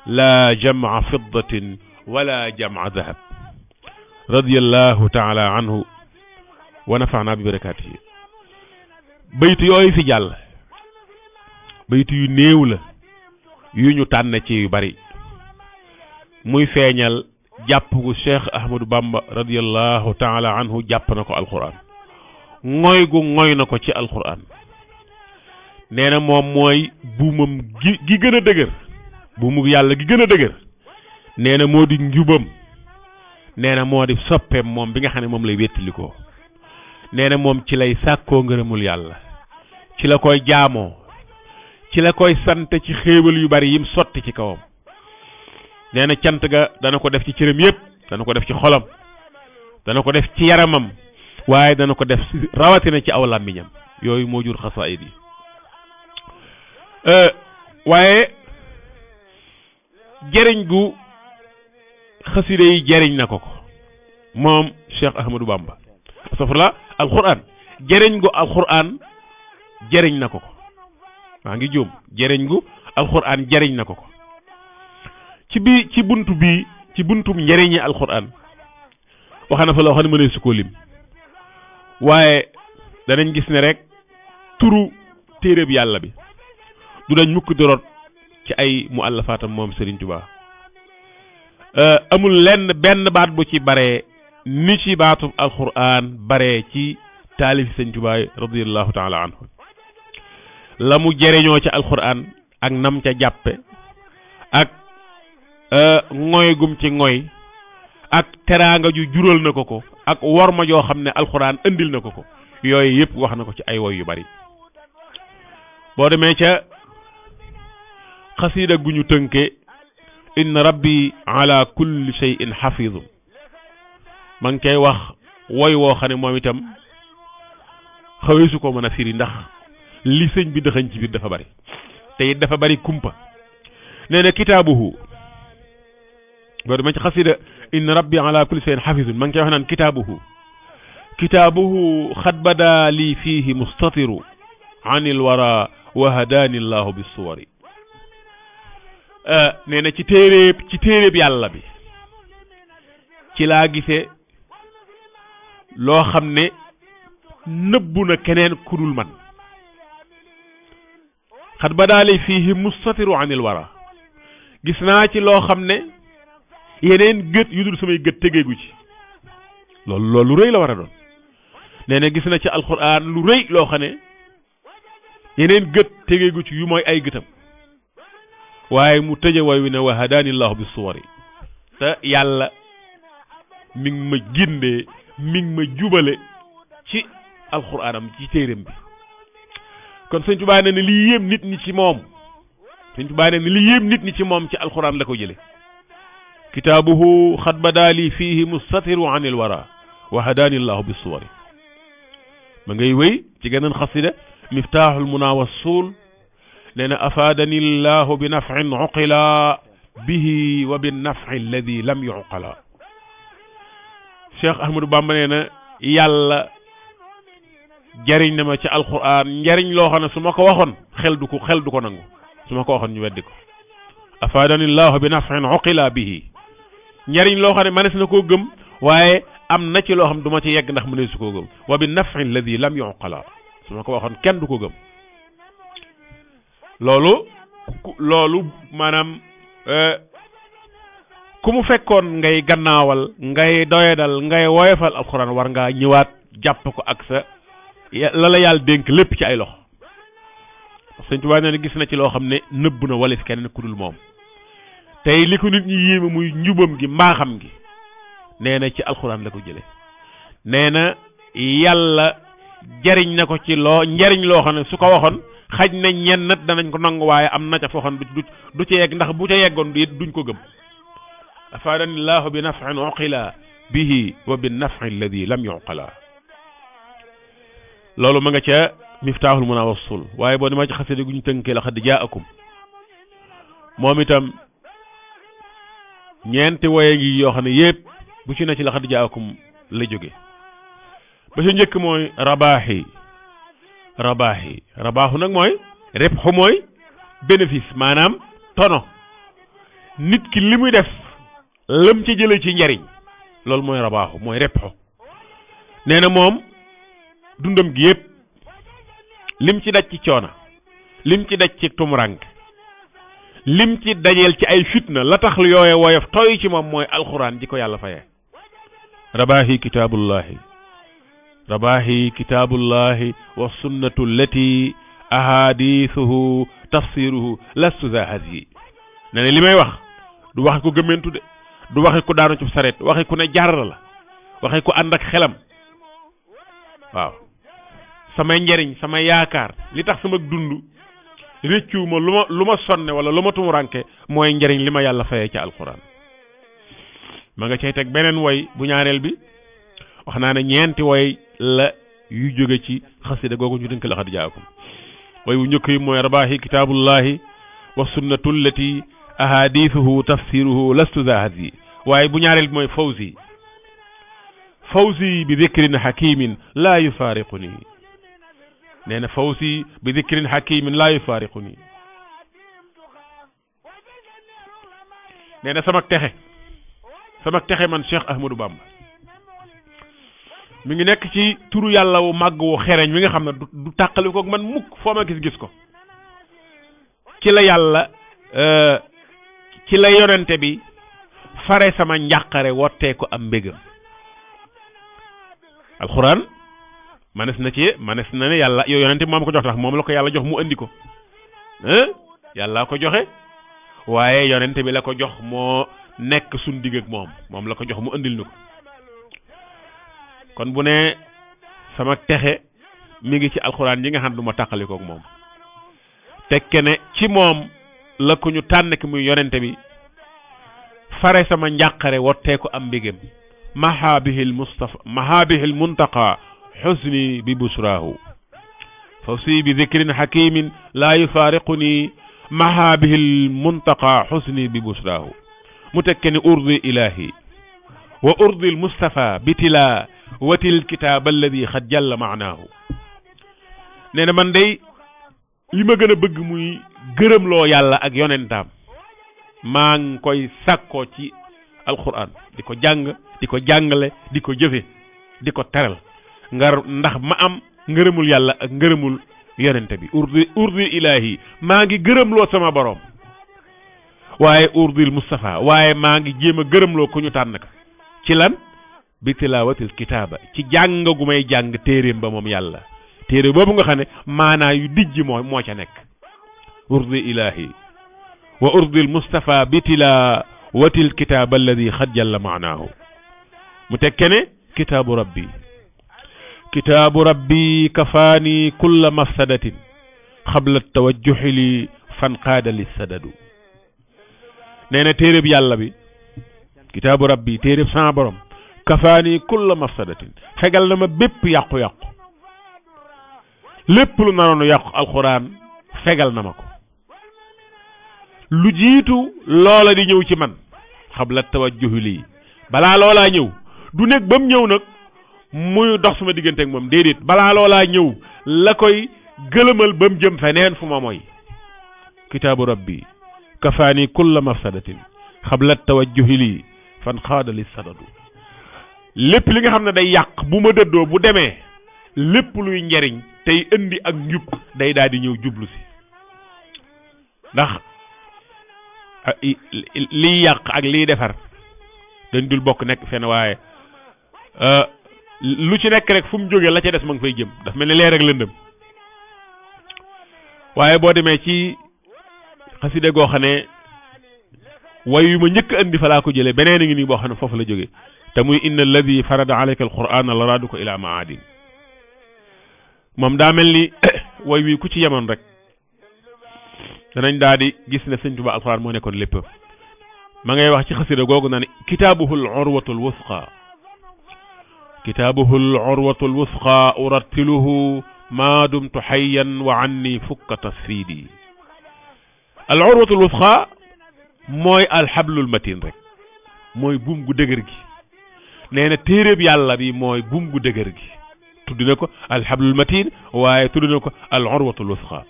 la jamaa fiddatin wala jamaa dahab radiyallahu taala anhu wa nafaana bi barakaatihi baytu yooyu fi jàll baytu yu néew la yu ñu tànn ci yu bari muy feeñal jàpp gu Cheikh Ahmadou Bamba radiyallahu taala anhu jàpp na ko alquran ngoy gu ngoy na ko ci alquran nee na moom mooy buumam gi gën a dëgër buumu yàlla gi gën a dëgër nee na moo di njubam nee na moo di soppeem moom bi nga xam ne moom lay wéttalikoo nee na moom ci lay sàkkoo ngërëmul yàlla ci la koy jaamoo ci la koy sant ci xéewal yu bari yim sotti ci kawam nee na cant ga dana ko def ci cëram yépp dana ko def ci xolam dana ko def ci yaramam waaye dana ko def rawatina ci aw làmmiñam yooyu moo jur xasaayid yi waaye jëriñ gu xasida yi jëriñ na ko moom Cheikh Ahmadou Bamba astafurlah alquran jëriñ gu alquran jëriñ na ko maa ngi juum jëriñ gu alquran jëriñ na ko ci buntu bii ci buntum njëriñi alquran wax na fa loo xam ne mënee su ko lim waaye danañ gis ne rek turu téereb yàlla bi du dañ mukk di rot ci ay muallafaatam moom Serigne Touba amul lenn benn baat bu ci baree ni ci baatub alquran baree ci taalifi Serigne Touba radiyallahu taala anhu la mu jëriñoo ci alquran ak nam ca jàppe ak ngoy gum ci ngoy ak teraanga ju jural na ko ak worma joo xam ne alquran andil na ko yooyu yëpp wax na ko ci ay woy yu bari boo demee ca xasiida gu ñu tënke inna rabbi ala kulli shay'in xafidu ma ngi koy wax woy woo xam ne moom itam xawee su ko mën a firi ndax li sëñ bi dëxañ ci biir dafa bari te it dafa bari kumpa nee na kitaabuhu boo demee ci xasiida inna rabbi ala kulli shay'in xafidun ma ngi koy wax naan kitaabuhu xad bada lii fiihi mustatiru an il wara wa hadaani llahu bi suwari nee na ci téeréeb yàlla bi ci laa gisee loo xam ne nëbbu na keneen kudul man xad bada lii fiihi mustatiru an il wara gis naa ci loo xam ne yeneen gët yu dul samay gët tegeegu ci loolu lu rëy la war a doon nee na gis na ci alquran lu rëy loo xam ne yeneen gët tegeegu ci yu mooy ay gëtam waaye mu tëje way wi ne wa hadaani llahu bi suwari te yàlla mi ngi ma gindee mi ngi ma jubale ci alquranam ci téeréem bi kon Sëñ Tuubaa ne li yéem nit ñi ci moom Sëñ Tuubaa ne li yéem nit ñi ci moom ci alquran la ko jële kitaabuhu xad badaali fiihi mustatiru an il wara wa hadaani llahu bi suwari ma ngay wéy ci geneen xasida miftaaxul munaa wa suul nee na afaadani llahu bi nafin uqila bihi wa bi nafi alladi lam yuqala Cheikh Ahmadou Bamba nee na yàlla jariñ na ma ci alquran njariñ loo xam ne su ma ko waxoon xel du ko nangu su ma ko waxoon ñu weddi ko afaadani llahu bi nafin uqila bihi njariñ loo xam ne manes na koo gëm waaye am na ci loo xam du ma ci yegg ndax mu ne su koo gëm wa bi nafi alladi lam yuqala su ma ko waxoon kenn du ko gëm loolu maanaam ku mu fekkoon ngay gannaawal ngay doyadal ngay woyofal alxuraan war ngaa ñëwaat jàpp ko ak sa la la yàlla dénk lépp ci ay loxo Sëñ Tuubaa nee na gis na ci loo xam ne nëbb na walis keneen ku dul moom tey li ko nit ñi yéeme muy njubam gi mbaaxam gi nee na ci alxuraan la ko jële nee na yàlla jariñ na ko ci njariñ loo xam ne su ko waxoon xaj na ñenn nat danañ ko nangu waaye am na ca foo xam du ca yegg ndax bu ca yeggoon duñ ko gëm afaadani llahu bi nafin uqila bihi wa bi nafi alladi lam yuqala loolu ma nga ca miftaaxul munaa wassul waaye boo demee ci xasida gu ñu tënkee la xad jaakum moom itam ñeenti woye ngi yoo xam ne yépp bu ci ne ci la xad jaakum la jóge ba ca njëkk mooy rabaaxu nag mooy ribxu mooy bénéfice maanaam tono nit ki li muy def lam ci jële ci njariñ loolu mooy rabaaxu mooy ribxu nee na moom dundam gi yëpp lim ci daj ci coona lim ci daj ci tumurank lim ci dajeel ci ay fitna la tax yooye woyof toy ci moom mooy alxuraan ji ko yàlla fayee rabaahi kitaabullahi wa sunnatu allati ahadithuhu tafsiruhu lastu za hadi ne ne li may wax du waxe ko gëmmentu de du waxe ko daanu ci saret waxe ku ne jar la waxe ko ànd ak xelam waaw samay njariñ sama yaakaar li tax sama dund réccuuma lu ma sonne wala lu ma tumuranke mooy njariñ li ma yàlla fayee ci alquran ma nga cay teg beneen woy bu ñaareel bi wax naa ne ñeenti woy la yu jóge ci xasida googu ñu dënk la xad jaakum woy bu njëkk yi mooy rabaahi kitaabullahi wa sunnatu allati ahadithuhu tafsiruhu lastu za hadi waaye bu ñaareel bi mooy fawzi bi dhikrin hakimin la yufariquni nee na fawzi bi dhikrin hakimin la yufariquni nee na sama texe man Cheikh Ahmadou Bamba mi ngi nekk ci turu yàlla wu màgg wu xereñ mi nga xam ne du tàqali ko man mukk foo ma gis ko ci la yàlla ci la yonente bi fare sama njàqare wottee ko am mbégam alxuraan manes na ne yàlla yow yonente bi moom ko jox tax moom la ko yàlla jox mu andi ko yàlla ko joxe waaye yonente bi la ko jox moo nekk suñ digg ak moom la ko jox mu andil ni ko kon bu ne sama texe mi ngi ci alxuraan yi nga xam ne du ma tàqalikook moom tekke ne ci moom la ko ñu tànn ki muy yonente bi fare sama njàqare wottee ko am mbégam mahabihil muntaqa xusni bi busraahu fawsi bi zikrin hakimin laa yufaariquni mahabihil muntaqa xusni bi busraahu mu tekke ne urdi ilahi wa urdi al mustafa bitila watil kitaab alladi xad jalla maanaahu nee na man day li ma gën a bëgg muy gërëmloo yàlla ak yonentaam maa ngi koy sàkkoo ci alquran di ko jàng di ko jàngale di ko jëfe di ko teral ndax ma am ngërëmul yàlla ak ngërëmul yonente bi urdi ilahi maa ngi gërëmloo sama borom waaye urdil Mustafa waaye maa ngi jéem a gërëmloo ku ñu tànn ka ci lan bi tilaawatil kitaaba ci jàng gu may jàng téeréem ba moom yàlla téere boobu nga xam ne maanaa yu dijj moo ca nekk urdi ilahi wa urdil Mustafa bi tilaawatil kitaaba alladi xad jalla maanaahu mu tekke ne kitaabu rabbi kafaani kulla mafsadatin xabla tawajjuhi li fan qaada li sadadu nee na téereb yàlla bi kitaabu rabbi téereb sama borom kafaani kulla mafsadatin fegal na ma bépp yàqu-yàqu lépp lu naroon yàqu alxuraan fegal na ma ko lu jiitu loola di ñëw ci man xabla tawajjuhi lii balaa loolaa ñëw du nekk ba mu ñëw nag muy dox sama diggante ak moom déedéet balaa loolaa ñëw la koy gëlëmal ba mu jëm feneen fu ma mooy kitaabu rabbi kafaani kulla mafsadatin xabla tawajjuhi lii fan xaada li sadadu lépp li nga xam ne day yàq bu ma dëddoo bu demee lépp luy njariñ tey indi ak njub day daal di ñëw jublu si ndax liy yàq ak liy defar dañ dul bokk nekk fenn waaye lu ci nekk rek fu mu jógee la ca des ma ngi fay jëm daf mel ni leer ak lëndëm waaye boo demee ci xaside goo xam ne way yu ma njëkk andi fa laa ko jëlee beneen a ngi nii boo xam ne foofu la jógee te muy inna alladi farada alayka alquran la raaduko ila maadin moom daa mel ni way wi ku ci yemoon rek danañ daal di gis ne sëñ Tuba alquran moo nekkoon lépp ma ngay wax ci xasida googu na ne kitaabuhu al urwatu al wusqa kitaabuhu al urwatu al wusqa urattiluhu ma dumtu hayyan wa anni fukka tasfidi al urwatu al wusqa mooy alxablul matin rek mooy buum gu dëgër gi nee na téeréb yàlla bi mooy buum gu dëgër gi tudd na ko alxablul matin waaye tudd na ko al urwatul wusqa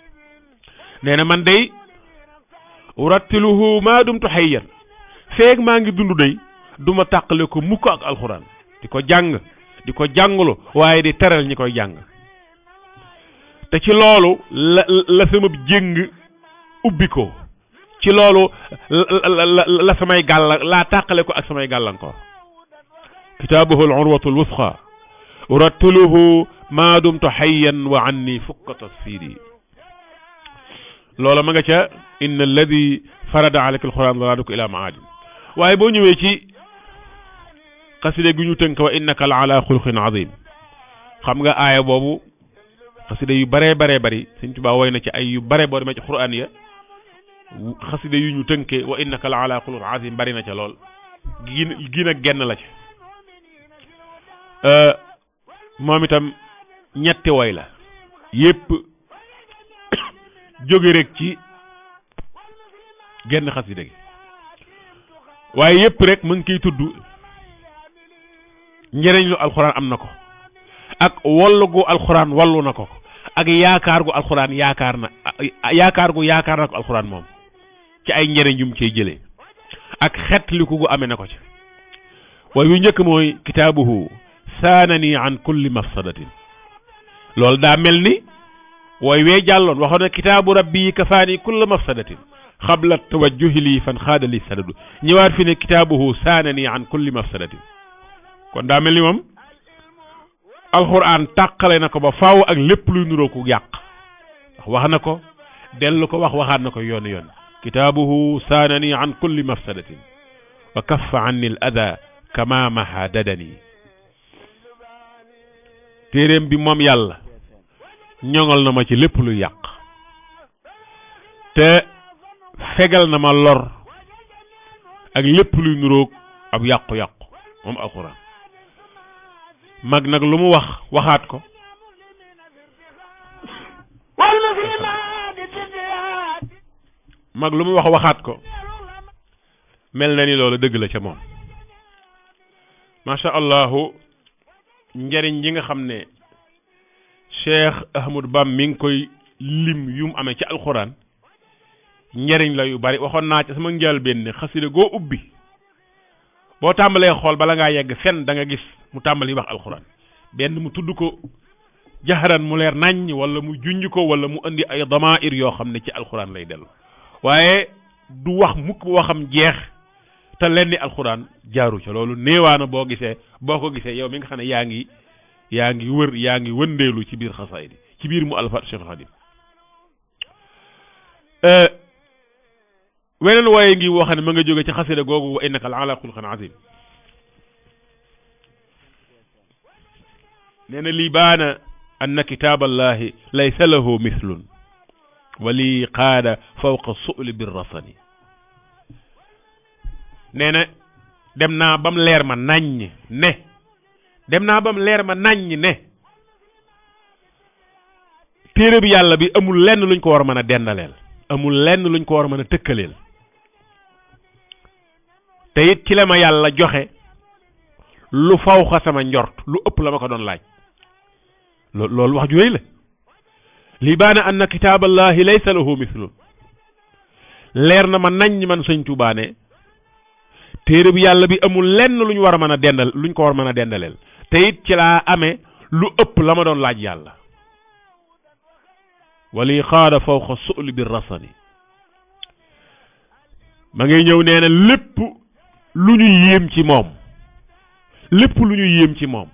nee na man day urattiluhu maa dumtu hayyan feeg maa ngi dund day du ma tàqale ko mukk ak alxuraan di ko jàng di ko jàngalu waaye di teral ñi koy jàng te ci loolu la sama jéng ubbi ko ci loolu la samay laa tàqale ko ak samay gàllankoor kitaabuhu al urwatu al wusqa urattiluhu maa dumtu hayyan wa anni fukka tasfidi loola ma nga ca inna alladi farada alayka alquran raaduka ila maadin waaye boo ñëwee ci xaside gi ñu tënk wa innaka la ala xuluqin azim xam nga aaya boobu xaside yu baree bari Sëñ Tuubaa woy na ci ay yu bare boo demee ci quraan ya xaside yu ñu tënkee wa innaka la ala xuluqin azim bari na ca lool gi nag genn la ci moom itam ñetti woy la yépp jóge rek ci genn xasida gi waaye yépp rek mu ngi koy tudd njëriñ lu alxuraan am na ko ak wallu gu alxuraan wallu na ko ak yaakaar gu alxuraan yaakaar na ko alxuraan moom ci ay njëriñ yu mu cay jëlee ak xetliku gu amee na ko ci way yu njëkk mooy kitaabuhu saanani an kulli mafsadatin loolu daa mel ni way wee jàlloon waxoon na kitaabu rabbi kafaani kulla mafsadatin xabla tawajjuhi lii fan xaada li sadadu ñëwaat fi ne kitaabuhu saanani an kulli mafsadatin kon daa mel ni moom alquran tàqale na ko ba faaw ak lépp luy nuroo ku yàq wax na ko dellu ko waxaat na ko yoon yoon kitaabuhu saanani an kulli mafsadatin wa kaffa anni al ada kama maha dadani téeréem bi moom yàlla ñoŋal na ma ci lépp luy yàq te fegal na ma lor ak lépp luy nuroog ab yàqu-yàqu moom alquran mag nag lu mu waxaat ko mag lu mu waxaat ko mel na ni loolu dëgg la ca moom macha allahu njariñ yi nga xam ne Cheikh Ahmadou Bam mi ngi koy lim yu mu amee ci alxuraan njariñ la yu bari waxoon naa ci sama njëlbéen ne xasida goo ubbi boo tàmbalee xool bala ngaa yegg fenn da nga gis mu tàmbali wax alxuraan benn mu tudd ko jaxaran mu leer naññ wala mu junj ko wala mu indi ay damair yoo xam ne ci alxuraan lay dellu waaye du wax mukk bu waxam jeex te leen ni alxuraan jaaru ca loolu néewaana boo ko gisee yow mi nga xam ne yaa ngi wër yaa ngi wëndeelu ci biir xasaayid ci biir mu alfat Cheikh Khadim weneen waaye ngi wax ne ma nga jóge ci xasida googu wa innaka la ala xulqin azim nee na lii baana anna kitaaballahi laysa lahu mithlun wa lii qaada fawqa su'li birrasani nee na dem naa bam leer ma naññ ne téere bi yàlla bi amul lenn luñ ko war a mën a dendaleel amul lenn luñ ko war a mën a tëkkaleel te it ci la ma yàlla joxe lu fawxa sama njort lu ëpp la ma ko doon laaj loolu wax ju rëy la li baana anna kitaaballahi laysa lahu mithlun leer na ma naññ man sëñ Tuubaa ne téere bi yàlla bi amul lenn luñ war a mën a dendal luñ ko war a mën a dendaleel te it ci laa amee lu ëpp la ma doon laaj yàlla wali xaada fawqa su'li bir rasani ma ngay ñëw nee na lépp lu ñu yéem ci moom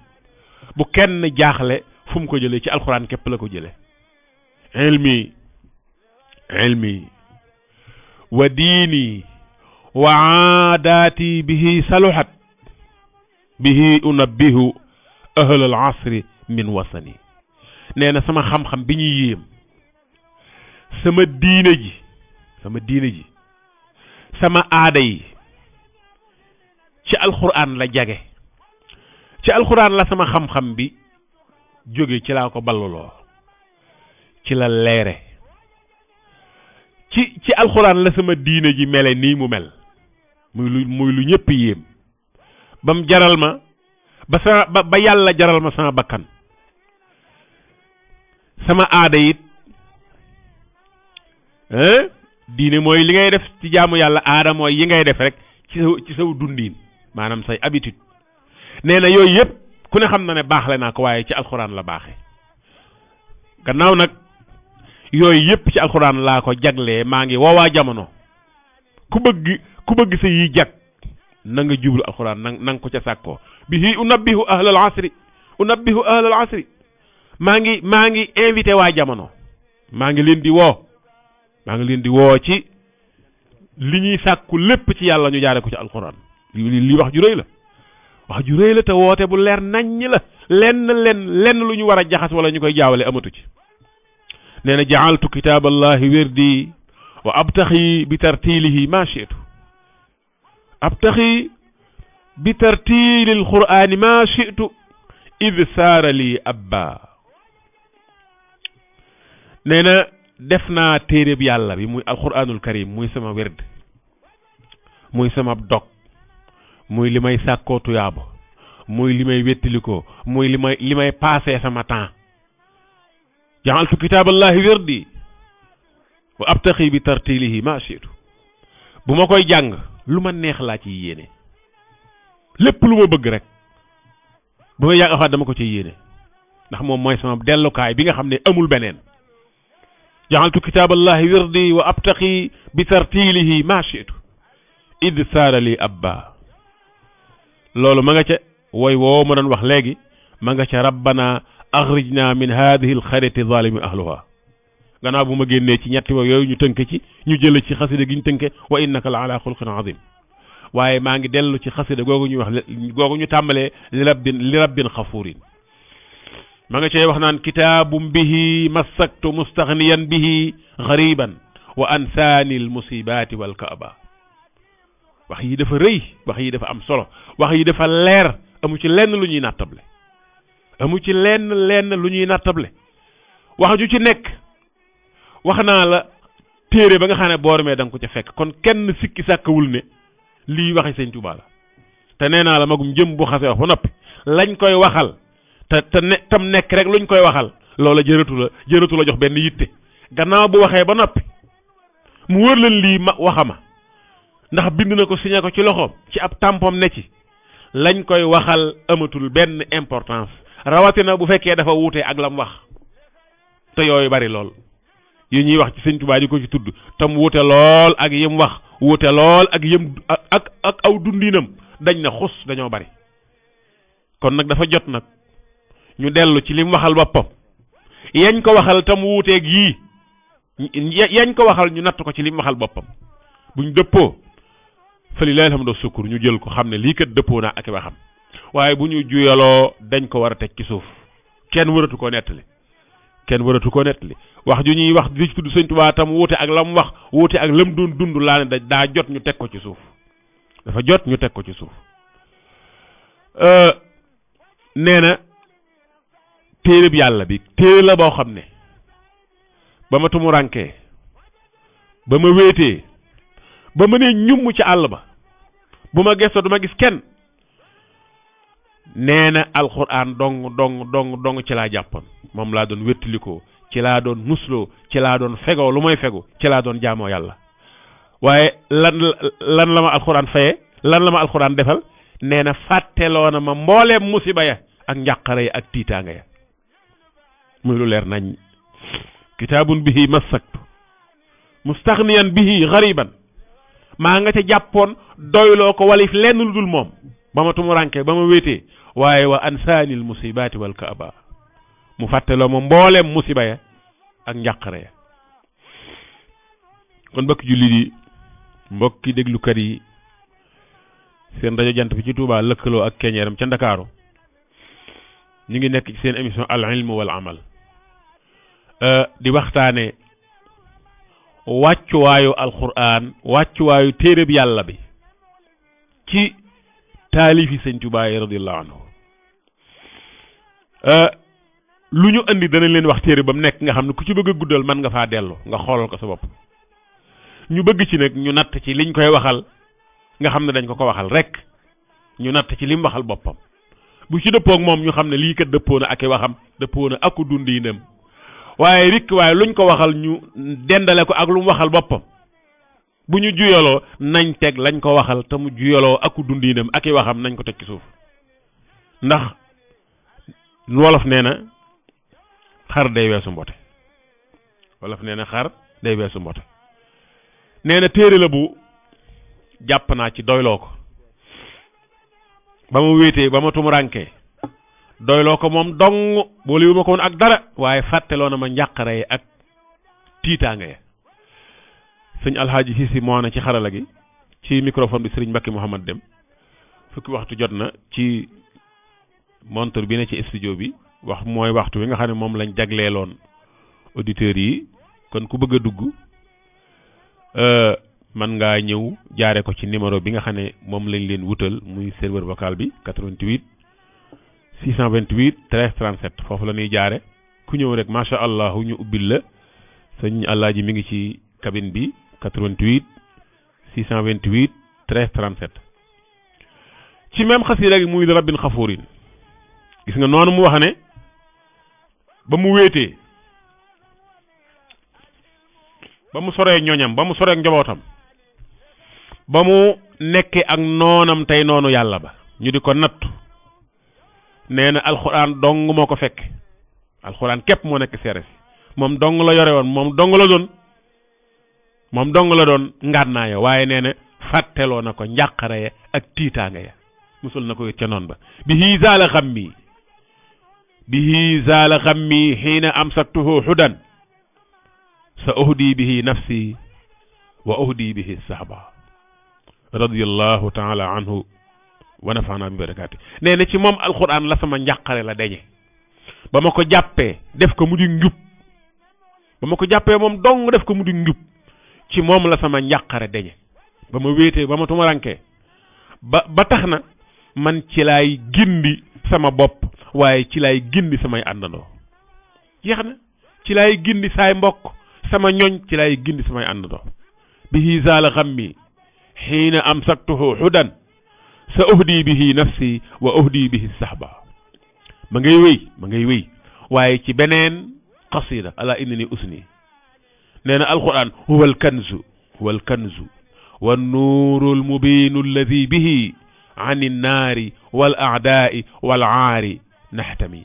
bu kenn jaaxle fu mu ko jëlee ci alxuraan képp la ko jëlee ilmi wa diini wa aadaati bihi saluhat bihi unabbihu ahl al asri min wasani nee na sama xam-xam bi ñuy yéem sama diine ji sama aada yi ci alxuraan la jage ci alxuraan la sama xam-xam bi jóge ci laa ko balluloo ci la leere ci alxuraan la sama diine ji mele nii mu mel muy lu ñëpp yéem bam jaral ma ba yàlla jaral ma sama bakkan sama aada it diine mooy li ngay def ci jaamu yàlla aada mooy yi ngay def rek ci saw dundiin maanaam say habitude nee na yooyu yëpp ku ne xam na ne baaxle naa ko waaye ci alxuraan la baaxe gannaaw nag yooyu yëpp ci alxuraan laa ko jaglee maa ngi woowaa jamono ku bëgg sa yi jag na nga jublu alxuraan na nga ko ca sàkkoo bihi unabbihu ahlal asri maa ngi invité waa jamono maa ngi leen di woo ci li ñuy sàkku lépp ci yàlla ñu jaare ko ci alxuraan li wax ju rëy la te woote bu leer naññ la lenn lu ñu war a jaxas wala ñu koy jaawale amatu ci nee na ja'altu kitaaballahi wirdi wa abtaxi bi tartilihi ma shi'tu abtaxi bi tartilil qur'ani ma shi'tu id saara li abba nee na def naa téereb yàlla bi muy alquranul karim muy sama werd muy sama dog muy li may sàkkoo tuyaaba muy li may wettalikoo muy li may passé sama temps ja'altu kitaaballahi wirdi wa abtaxi bi tartilihi ma shi'tu bu ma koy jàng lu ma neex laa ci yéene lépp lu ma bëgg rek bu may yàgg afaat dama ko ci yéene ndax moom mooy sama dellukaay bi nga xam ne amul beneen jaxaltu kitaaballahi wirdi wa abtaqi bi tartilihi ma shi'tu id saara li abba loolu ma nga ca woy woo ma doon wax léegi ma nga ca rabbana axrijna min hadihi alxaryati zalimi ahluha gannaaw bu ma génnee ci ñetti wa yooyu ñu tënke ci ñu jële ci xasida gi ñu tënke wa innaka la ala xulqin azim waaye maa ngi dellu ci xasida googu ñuy wax googu ñu tàmbalee li rabbin xafurin ma nga cey wax naan kitaabum bihi massaktu mustaghniyan bihi ghariban wa ansaani al musibati wal kaaba wax yi dafa rëy wax yi dafa am solo wax yi dafa leer amu ci lenn lu ñuy nattable amu ci lenn lu ñuy nattable wax ju ci nekk wax naa la téere ba nga xam ne boormee da nga ko ca fekk kon kenn sikki sàkkawul ne lii waxi sëñ Tuubaa la te nee naa la magum jëm bu xasee wax ba noppi lañ koy waxal tam nekk rek luñ koy waxal loola jërëtu la jox benn yitte gannaaw bu waxee ba noppi mu wër leen lii waxama ndax bind na ko signé ko ci loxoom ci ab tampom ne ci lañ koy waxal amatul benn importance rawatina bu fekkee dafa wuute ak lam wax te yooyu bari lool yi ñuy wax ci sëñ Tuubaa di ko ci tudd tam wuute lool ak yim wax wuute lool ak yim ak aw dundinam dañ na xus dañoo bari kon nag dafa jot nag ñu dellu ci lim waxal boppam yañ ko waxal tam wuuteeg yii yañ ko waxal ñu natt ko ci lim waxal boppam buñ dëppoo fa lillahi alhamdu sukkur ñu jël ko xam ne lii kat dëppoo naa ak waxam waaye bu ñu juyaloo dañ ko war a teg ci suuf kenn waratu koo nettali wax ju ñuy wax di tudd sëñ Tuubaa tam wuute ak lam wax wuute ak lam doon dund laa ne daa jot ñu teg ko ci suuf dafa jot ñu teg ko ci suuf nee na téereb yàlla bi téere la boo xam ne ba ma tumurankee ba ma wéetee ba ma nee ñumm ci àll ba bu ma gëstoo du ma gis kenn nee na alxuraan dong ci laa jàppoon moom laa doon wéttalikoo ci laa doon musloo ci laa doon fegoo lu may fegu ci laa doon jaamoo yàlla waaye lan la ma alxuraan faye lan la ma alxuraan defal nee na fàtteloo na ma mbooleem musiba ya ak njàqare ya ak tiitaanga ya muy lu leer nañ kitaabun bihi massaktu mustaghniyan bihi ghariban maa nga ca jàppoon doyloo ko walif lenn lu dul moom ba ma tumurankee ba ma wéetee waaye wa ansaanil musibaati wal kaaba mu fàtteloo ma mbooleem musiba ya ak njàqare ya kon mbokki jullit yi mbokki déglukat yi seen rajo jant bi ci Touba lëkkaloo ak keñeeram ca Ndakaaru ñu ngi nekk ci seen émission al ilm wal amal di waxtaane wàccuwaayu alquran wàccuwaayu téereb yàlla bi ci taalifi sëñ Tuubaa radiyallahu anhu lu ñu andi danañ leen wax téere ba mu nekk nga xam ne ku ci bëgg a guddal mën nga faa dellu nga xoolal ko sa bopp ñu bëgg ci nag ñu natt ci liñ koy waxal nga xam ne dañ ko waxal rek ñu natt ci lim waxal boppam bu ci dëppoo ak moom ñu xam ne lii kat dëppoo na ak i waxam dëppoo na aku dundinam waaye rikk waaye luñ ko waxal ñu dendale ko ak lu mu waxal boppam bu ñu juyaloo nañ teg lañ ko waxal te mu juyaloo aku dundinam ak i waxam nañ ko teg ci suuf ndax wolof nee na xar day weesu mbote wolof nee na xar day weesu mbote nee na téere la bu jàpp naa ci doyloo ko ba ma wéetee ba ma tumurankee doyloo ko moom dong booliwu ma ko woon ak dara waaye fàtteloo na ma njàqare yi ak tiitaanga ya sëñ alxaaji Sisi moo na ci xarala gi ci microphone bi sëriñ Mbacke Mouhamad Dem fukki waxtu jot na ci montre bi ne ci studio bi wax mooy waxtu wi nga xam ne moom lañ jagleeloon auditeurs yi kon ku bëgg a dugg man ngaa ñëw jaare ko ci numéro bi nga xam ne moom lañ leen wutal muy serveur vocal bi 88 628 13 37 foofu la ñuy jaare ku ñëw rek macha allah ñu ubbil la sëñ Alaaji mi ngi ci cabine bi 88 628 13 37 ci même xasida gi muy rabbin xafuurin gis nga noonu mu wax ne ba mu wéetee ba mu soree ñoñam ba mu soree njabootam ba mu nekke ak noonam tey noonu yàlla ba ñu di ko nattu nee na alxuraan dong moo ko fekk alxuraan képp moo nekk seere si moom dong la yore woon moom dong la doon ngànnaaya waaye nee na fàtteloo na ko njàqare ya ak tiitaanga ya musul na ko it ca noon ba bihi zaala xammi xiina amsaktuhu xudan sa uhdi bihi nafsi wa uhdi bihi sahba radiyallahu taala anhu wa nafaana bi barakaati nee na ci moom alquran la sama njàqare la deñe ba ma ko jàppee def ko mu di njub ba ma ko jàppee moom dong def ko mu di njub ci moom la sama njàqare deñe ba ma wéetee ba ma tumurankee ba tax na man ci laay gindi sama bopp waaye ci laay gindi samay àndandoo jeex na ci laay gindi saay mbokk sama ñoñ ci laay gindi samay àndandoo bihi zaala xammi xiina amsaktuhu xudan sa uhdi bihi nafsi wa uhdi bihi sahba ma ngay wéy waaye ci beneen qasida ala innani usni nee na alquran huwa alkanzu والنور المبين الذي به عن النار والأعداء والعار نحتمي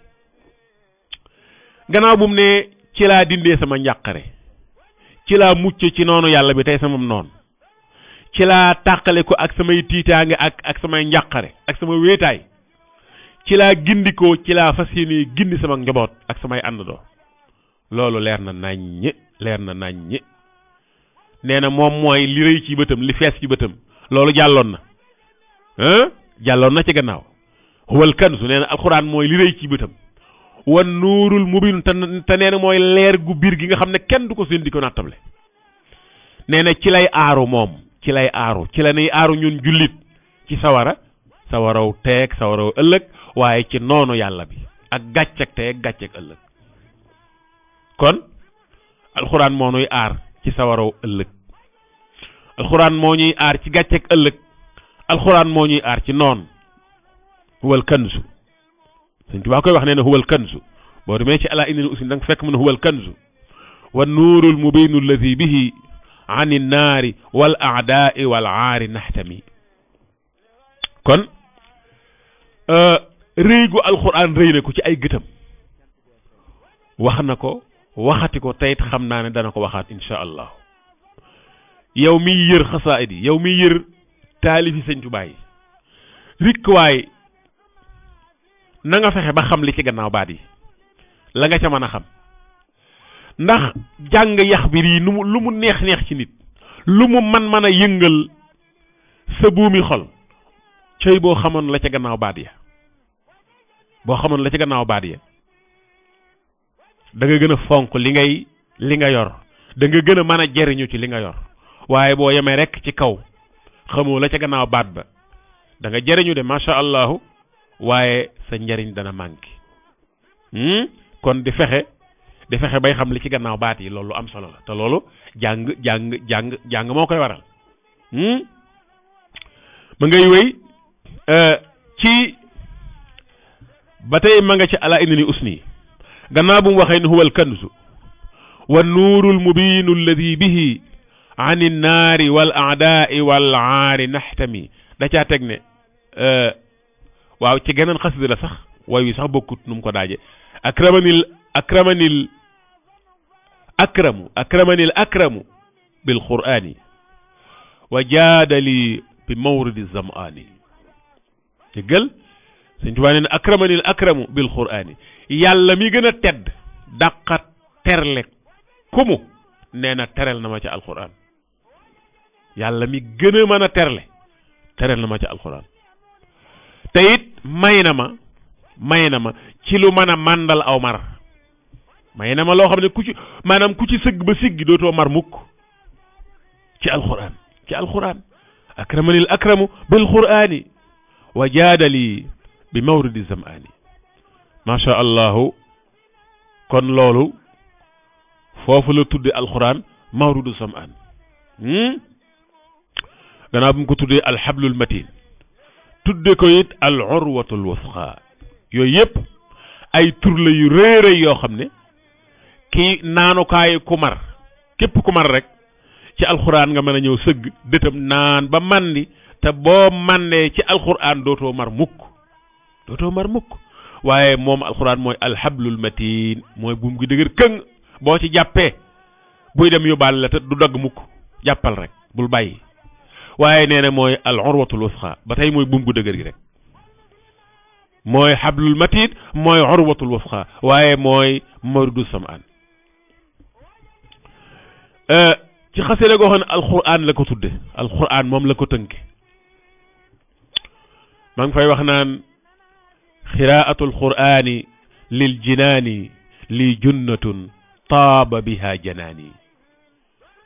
gannaaw bu mu ne ci laa dindee sama njàqare ci laa mucc ci noonu yàlla bi tey sama noon ci laa tàqale ko ak samay tiitaange ak samay njàqare ak sama wéetaay ci laa gindikoo ci laa fas yéene gindi sama njaboot ak samay àndandoo loolu leer na naññi nee na moom mooy li rëy ci bëtam li fees ci bëtam loolu jàlloon na ci gannaaw huwal kanzu nee na alxuraan mooy li rëy ci bëtam wan nuurul mubin te nee na mooy leer gu biir gi nga xam ne kenn du ko seen di ko nattable nee na ci lay aaru moom ci la nay aaru ñun jullit ci sawaraw teeg sawaraw ëllëg waaye ci noonu yàlla bi ak gàcceg teeg gàcceg ëllëg kon alxuraan moo nuy aar ci sawaraw ëllëg alxuraan moo ñuy aar ci gàcceeg ëllëg alxuraan moo ñuy aar ci noon huwal kanzu Sëñ Tuubaa koy wax nee na huwal kanzu boo demee ci ala innani usni da nga fekk mu ne huwal kanzu wan nuurul mubiinu alladi bihi an innaari wal aadaai wal aari naxtami kon rëy gu alxuraan rëy na ko ci ay gëtam wax na ko waxati ko teyit xam naa ne dana ko waxaat insha allah yow miy yër xasaayid yi yow miy yër taalifi Sëñ Tuubaa yi rikk waay na nga fexe ba xam li ci gannaaw baat yi la nga ca mën a xam ndax jàng yax bi rii lu mu neex ci nit lu mu mën a yëngal sa buumi xol cëy boo xamoon la ca gannaaw baat ya da nga gën a fonk li nga yor da nga gën a mën a jeriñu ci li nga yor waaye boo yemee rek ci kaw xamoo la ca gannaaw baat ba da nga jeriñu de macha allahu waaye sa njariñ dana manqué kon di fexe bay xam li ci gannaaw baat yi loolu am solo la te loolu jàng moo koy waral ma ngay wéy ci ba tey ma nga ci ala innani usni gannaaw bu mu waxee ne huwal kanzu wa nuurul mubiinu alladi bihi an innaari wal aadaai wal aari naxtami da caa teg ne waaw ci geneen xasida la sax way wi sax bokkut nu mu ko daaje akramanil akramu bil qur'ani wa jaadali bi mawridi zam'ani déggal Sëñ Tuubaa nee na akramanil akramu bil qur'ani yàlla mi gën a tedd dàqa terle kumu nee na terel na ma ci alquran yàlla mi gën a mën a terel na ma ci alquran te it may na ma ci lu mën a màndal aw mar may na ma loo xam ne ku ci sëgg ba siggi dootoo mar mukk ci alquran akramanil akramu bil qur'ani wa jaadali bi mawridi zam'ani macha allahu kon loolu foofu la tudde alquran mawridu zam'an gannaaw bu mu ko tuddee alhablul matin tudde ko it al urwatul wusqa yooyu yëpp ay tur la yu rëy yoo xam ne kii naanukaayu ku mar képp ku mar rek ci alxuraan nga mën a ñëw sëgg dëtam naan ba mandi te boo màndee ci alquran dootoo mar mukk waaye moom alquran mooy alhablul matin mooy buum gi dëgër këng boo ci jàppee buy dem yóbbaale la te du dagg mukk jàppal rek bul bàyyi waaye nee na mooy al urwatul wusqa ba tey mooy buum gu dëgër gi rek mooy hablul matin mooy urwatul wusqa waaye mooy mawridu samaan ci xasida goo xam ne alquran la ko tudde alquran moom la ko tënke maa ngi fay wax naan xiraatul qur'ani lil jinaani li junnatun taaba biha janaani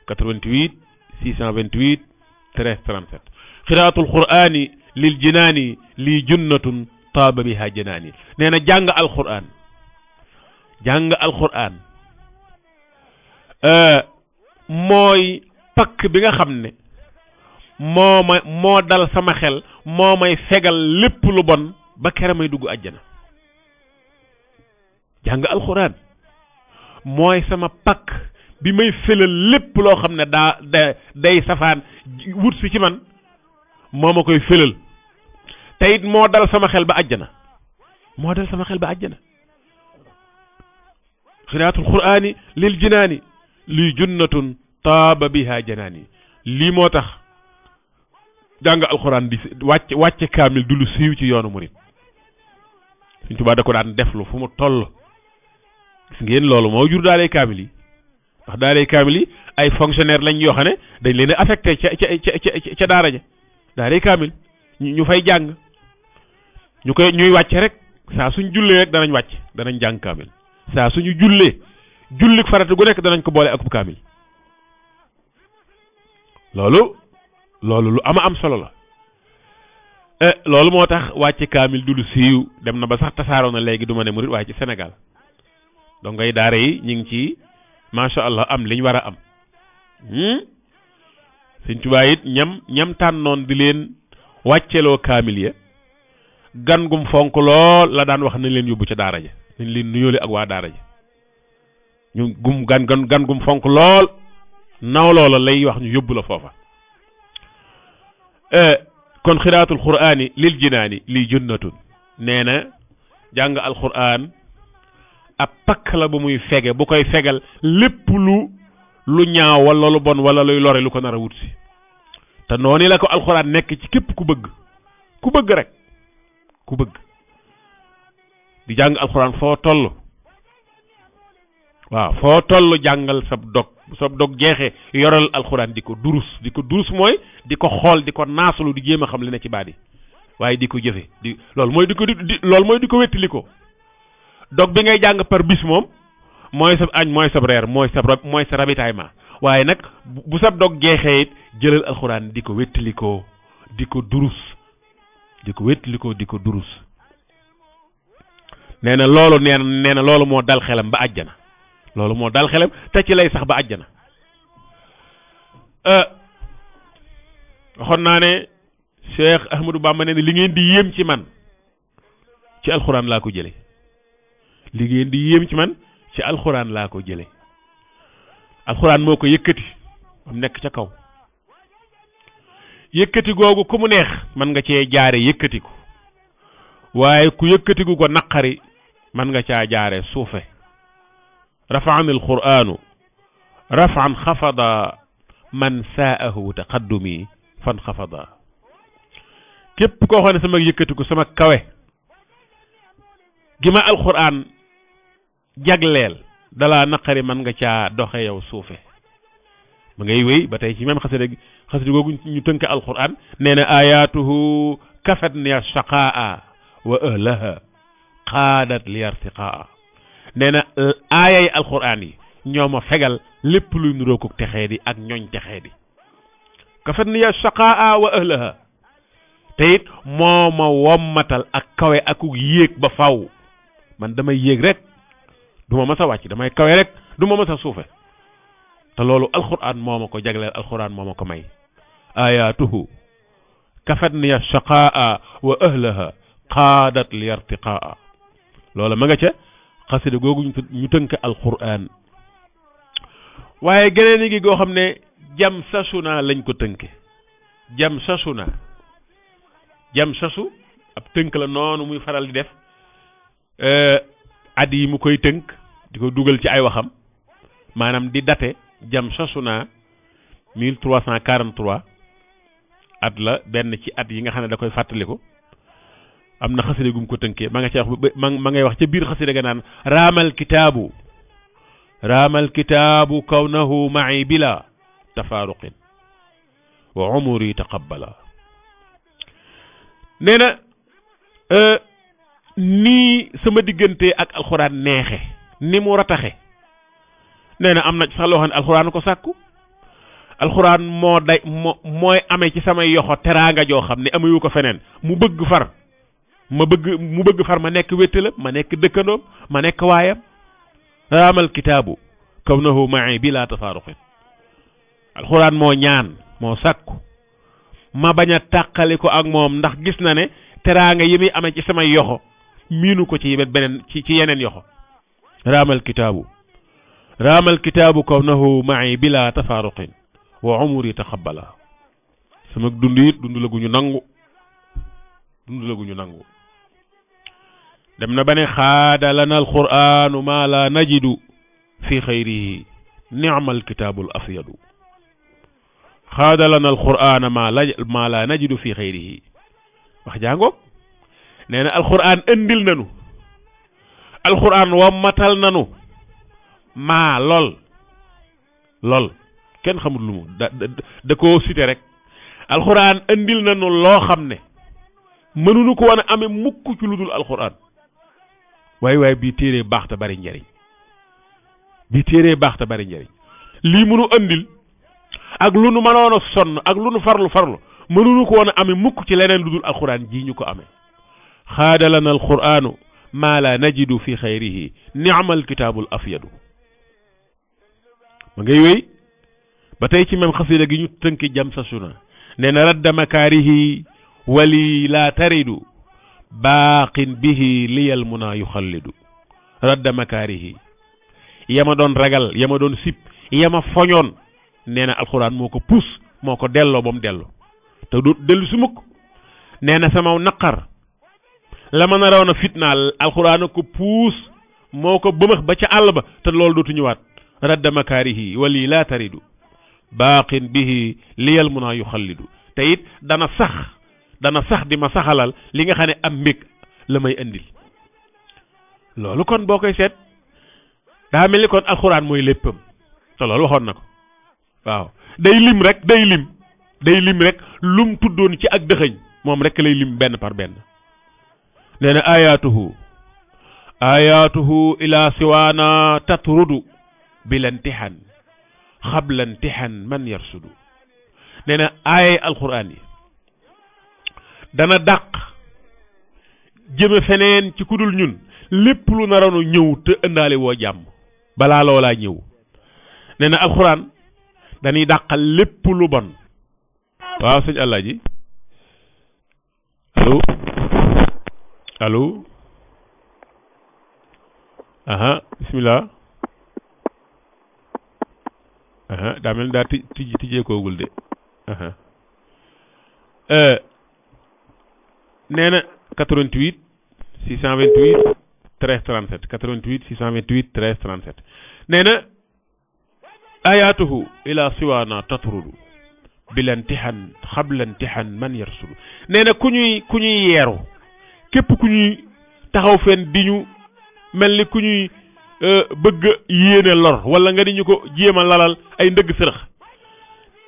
88 628 13 37 xiraatul qur'ani lil jinaani li junnatun taaba biha janaani nee na jàng alquran mooy pakk bi nga xam ne moo dal sama xel moo may fegal lépp lu bon ba kere may dugg àjjana jàng alxuraan mooy sama pakk bi may fëlal lépp loo xam ne day safaan wut si ci man moo ma koy fëlal te it moo dal sama xel ba àjjana xiraatul qur'aani lil jinaani lii junnatun taaba biha janaani lii moo tax jàng alxuraan di wàcce kaamil du lu siiw ci yoonu murit Sëñ Tuubaa da ko daan deflu fu mu toll gis ngeen loolu moo jur daaray kaamil yi ndax daaray kaamil yi ay fonctionnaire lañ yoo xam ne dañ leen a affecté ca daara ja daaray kaamil ñu fay jàng ñuy wàcce rek saa suñ jullee rek danañ jàng kaamil saa suñu jullik farata gu nekk danañ ko boole ak kaamil loolu lu am solo la loolu moo tax wàcce kaamil du lu siiw dem na ba sax tasaaroo na léegi du ma ne murit waaye ci Sénégal donc ngay daara yi ñu ngi ci macha allah am liñ war a am Sëñ Tuubaa it ñam tànnoon di leen wàcceloo kaamil ya gan gum fonk lool la daan wax nañ leen yóbbu ca daara ja nañ leen nuyoole ak waa daara ja ñu gan gum fonk lool naw loola lay wax ñu yóbbu la foofa kon xiraatul qur'aani lil jinaani lii junnatun nee na jàng alquran ab pakk la bu muy fege bu koy fegal lépp lu ñaaw wala lu bon wala luy lore lu ko nar a wut si te noonu la ko alquran nekk ci képp ku bëgg rek di jàng alquran foo toll jàngal sab dog jeexee yoral alxuraan di ko durus mooy di ko xool di ko naasalu di jéem a xam li ne ci baat yi waaye di ko jëfe loolu mooy di ko wettili ko dog bi ngay jàng par bis moom mooy sab añ mooy sab reer mooy sa ravitaillement waaye nag bu sab dog jeexee it jëlal alxuraan di ko wettili ko di ko durus nee na loolu moo dal xelam ba àjjana loolu moo dal xelam te ci lay sax ba àjjana waxoon naa ne Cheikh Ahmadou Bamba ne li ngeen di yéem ci man ci alxuraan laa ko jële alxuraan moo ko yëkkati am nekk ca kaw yëkkati googu ku mu neex man nga cee jaare yëkkatiku waaye ku yëkkatiku ko naqari man nga caa jaare suufe rafa'an alqur'anu raf'an xafada man saahu taqaddumi fan xafada képp koo xam ne sama yëkkatiku sama kawe gi ma alqur'an jagleel dalaa naqari man nga caa doxe yow suufe ma ngay wéy ba tey ci même xasida googu ñu tënk alqur'an nee na ayatuhu kafat ni shaqaa wa ahlaha qaadat li irtiqaa nee na aayay alquran yi ñoo ma fegal lépp luy nuroo ko texee di ak ñooñ texee di kafat niya shaqaa wa ahlaha te it moo ma wommatal ak kawe akuk yéeg ba faw man damay yéeg rek du ma mës a wàcc damay kawe rek du ma mës a suufe te loolu alquran moo ma ko jagleel alquran moo ma ko may ayatuhu kafat niya shaqaa wa ahlaha qaadat li irtiqaa loolu ma nga ca xasida googu ñu tënk alquran waaye geneen gi goo xam ne jam sasuna lañ ko tënke jam sasuna jam sasu ab tënk la noonu muy faral di def at yi mu koy tënk di ko dugal ci ay waxam maanaam di date jam sasu naa 1343 at la benn ci at yi nga xam ne da koy fàttaliku am na xasida gum ko tënkee ma nga ci wax ma ngay wax ca biir xasida ga naan raamal kitaabu kawnahu ma'i bila tafaaruqin wa umuri taqabbala nee na nii sama diggante ak alxuraan neexe ni mu rataxe nee na am na sax loo xam ne alxuraan ko sàkku alxuraan mooy amee ci samay yoxo teraanga joo xam ne amewu ko feneen mu bëgg far ma nekk wéttalam ma nekk dëkkandoom ma nekk waayam raamal kitaabu kawnahu ma'i bila tafaaruqin alxuraan moo ñaan moo sàkku ma bañ a tàqali ko ak moom ndax gis na ne teraanga yi muy amee ci samay yoxo miinu ko ci beneen ci yeneen yoxo raamal kitaabu kawnahu ma'i bila tafaaruqin wa umuri taqabbala sama dund it dund la gu ñu nangu dem na ba ne xaada lana alquranu ma la najidu fi xayrihi ni'mal kitaabul afyadu xaada lana alqurana ma la najidu fi xayrihi wax jàngoog nee na alquran andil nanu alquran wammatal nanu maa lool kenn xamul lu mu da koo cité rek alquran andil nanu loo xam ne mënuñu ko woon a amee mukk ci lu dul alquran waaye bii téere baax te bari njariñ lii mënu andil ak lu nu mënoon a sonn ak lu nu farlu mënuñu ko woon a amee mukk ci leneen lu dul alquran ji ñu ko amee xaada lana alquranu ma la najidu fi xayrihi ni'mal kitaabul afyadu ma ngay wéy ba tey ci même xasida gi ñu tënki jam sa suna nee na radda makaarihi wali laa taridu baaqin bihi liyal muna yuxallidu radda makaarihi yama doon ragal yama doon sip yama foñoon nee na alxuraan moo ko puus moo ko delloo ba mu delloo te du dellu si mukk nee na sama naqar la ma naroon a fitnaal alxuraan ko puus moo ko bëmëx ba ca àll ba te loolu dootu ñëwaat radda makaarihi wali laa taridu baaqin bihi liyal muna yuxallidu te it dana sax di ma saxalal li nga xam ne am mbég la may indil loolu kon boo koy seet daa mel ni kon alxuraan mooy léppam te loolu waxoon na ko waaw day lim rek lum tuddoon ci ak dëxëñ moom rek lay lim benn par benn nee na ayatuhu ila siwaana tatrudu bilantihan xablantihan man yarsudu nee na aayay alxuraan yi dana dàq jëme feneen ci kudul ñun lépp lu naroon ñëw te ëndaale woo jàmm balaa loolaa ñëw nee na alxuraan dañuy dàqal lépp lu bon waaw sëñ Alaaji allo aha bismillah aha daa mel daa tijjee koogul de aha nee na 88 628 13 37 88 628 13 37 nee na ayatuhu ila siwaana tatrudu bilantihan xablantihan man yarsudu nee na ku ñuy yeeru képp ku ñuy taxaw fen di ñu mel ni ku ñuy bëgg yéene lor wala nga di ñu ko jéem a lalal ay ndëgg sërëx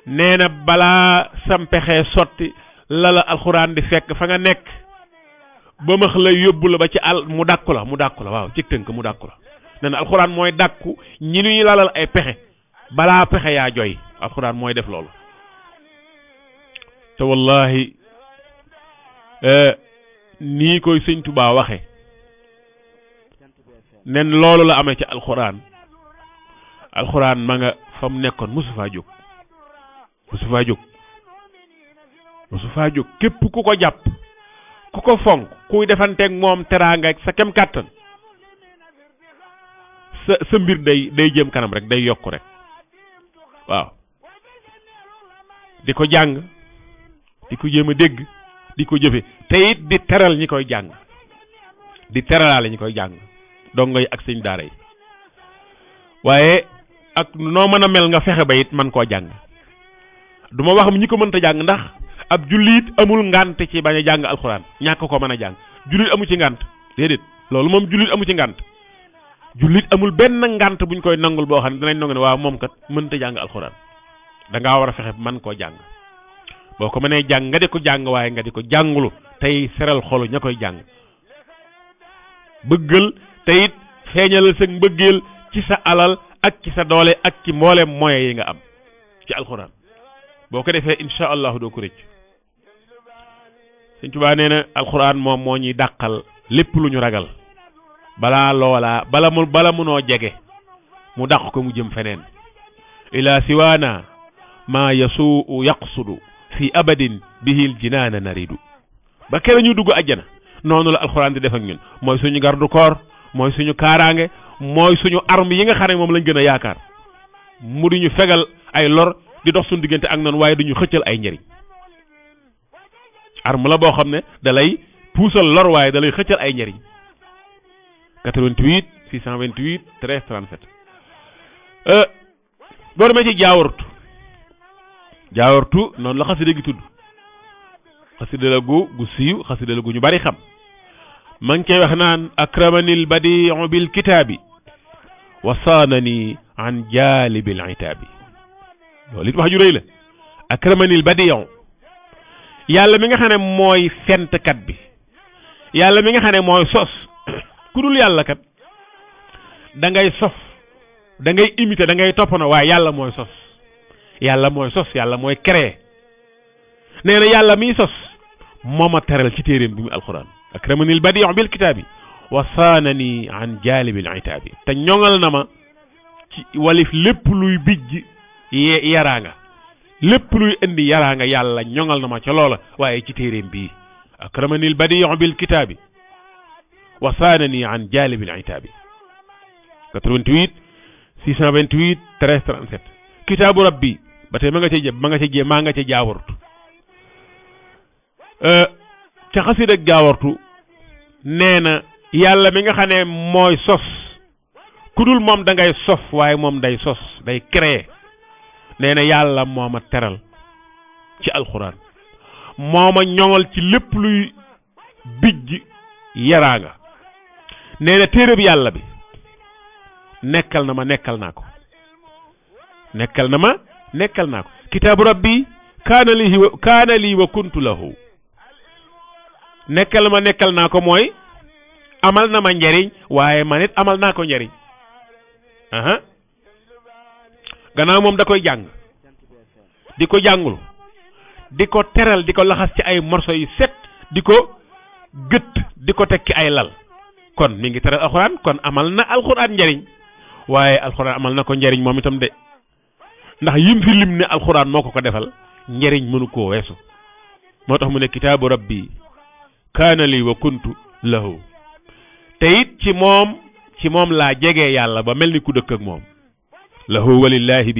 nee na balaa sam pexe sotti lala alxuraan di fekk fa nga nekk ba max la yóbbu la ba ci àll mu dàkku la waaw ci tënk mu dàkku la nee na alxuraan mooy dàkku ñi ñuy lalal ay pexe balaa pexe yaa joy alxuraan mooy def loolu te wallahi nii koy sëñ Tuubaa waxe nen loolu la amee ci alxuraan ma nga fa mu nekkoon mosu faa jóg képp ku ko jàpp ku ko fonk kuy defanteeg moom teraanga ak sa kem kàttan sa mbir day jëm kanam rek day yokku rek waaw di ko jàng di ko jéem a dégg di ko jëfe te it di teral ñi koy jàng di teralaale ñi koy jàng dongo yi ak sëñ daara yi waaye ak noo mën a mel nga fexe ba it man koo jàng du ma wax ñi ko mënta jàng ndax ab jullit amul ngant ci bañ a jàng alxuraan ñàkk ko mën a jàng jullit amu ci ngant déedéet loolu moom jullit amu ci ngant jullit amul benn ngant buñ koy nangul boo xam ne danañ nangu ne waaw moom kat mënta jàng alxuraan da ngaa war a fexe man koo jàng boo ko mënee jàng nga di ko jàng waaye nga di ko jàngulu tey seral xolu ña koy jàng bëggal tey it feeñalal sa mbëggeel ci sa alal ak ci sa doole ak ci mboolem moyens yi nga am ci alxuraan boo ko defee insha allahu doo ko rëcc Sëñ Tuubaa nee na alxuraan moom moo ñuy dàqal lépp lu ñu ragal balaa loola bala munoo jege mu dàq ko mu jëm feneen ila siwaana maa yasuu yaqsudu fi abadin bihil jinaana naridu ba kere ñu dugg àjjana noonu la alxuraan di def ak ñun mooy suñu gardu koor mooy suñu kaaraange mooy suñu arme yi nga xam ne moom lañ gën a yaakaar mu di ñu fegal ay lor di dox suñu diggante ak noonu waaye duñu xëccal ay njëriñ arme la boo xam ne da lay puusal lor waaye da lay xëccal ay njëriñ 88 628 13 37 boo demee ci jaawartu noonu la xasida gi tudd xasida la gu siiw xasida la gu ñu bari xam ma ngi koy wax naan akramanil badiu bil kitaabi wa saanani an jaalibil itaabi loolu it wax ju rëy la akramanil badiu yàlla mi nga xam ne mooy fentkat bi yàlla mi nga xam ne mooy sos ku dul yàlla kat da ngay sof da ngay imiter da ngay toppandoo waaye yàlla mooy sos yàlla mooy sos yàlla mooy créer nee na yàlla miy sos moo ma teral ci téeréem bi mu alquran akramanil badiu bil kitaabi wa saanani an jaalibil itaabi te ñoŋal na ma ci walif lépp luy bijj yaraanga lépp luy indi yaraanga yàlla ñoŋal na ma ca loola waaye ci téeréem bii akramanil badiu bil kitaabi wa saanani an jaalibil itaabi 88 628 13 37 kitaabu rabbi ba tey maa nga ca jaawartu ca xasida ak jaawartu nee na yàlla mi nga xam ne mooy sos ku dul moom da ngay sof waaye moom day sos day créer nee na yàlla moo ma teral ci alxuraan moo ma ñoŋal ci lépp luy bijj yaraanga nee na téere bi yàlla bi nekkal na ma nekkal naa ko kitaabu rabbi kaana lii wa kuntu lahu nekkal naa ko mooy amal na ma njariñ waaye man it amal naa ko njariñ gannaaw moom da koy jàng di ko jàngul di ko teral di ko laxas ci ay morso yu set di ko gëtt di ko teg ci ay lal kon mi ngi teral alxuraan kon amal na alxuraan njariñ waaye alxuraan amal na ko njariñ moom itam de ndax yim fi lim ne alxuraan moo ko defal njariñ mënu koo weesu moo tax mu ne kitaabu rabbi kaana li wa kuntu lahu te it ci moom laa jegee yàlla ba mel ni ku dëkk ak moom lahu walillahi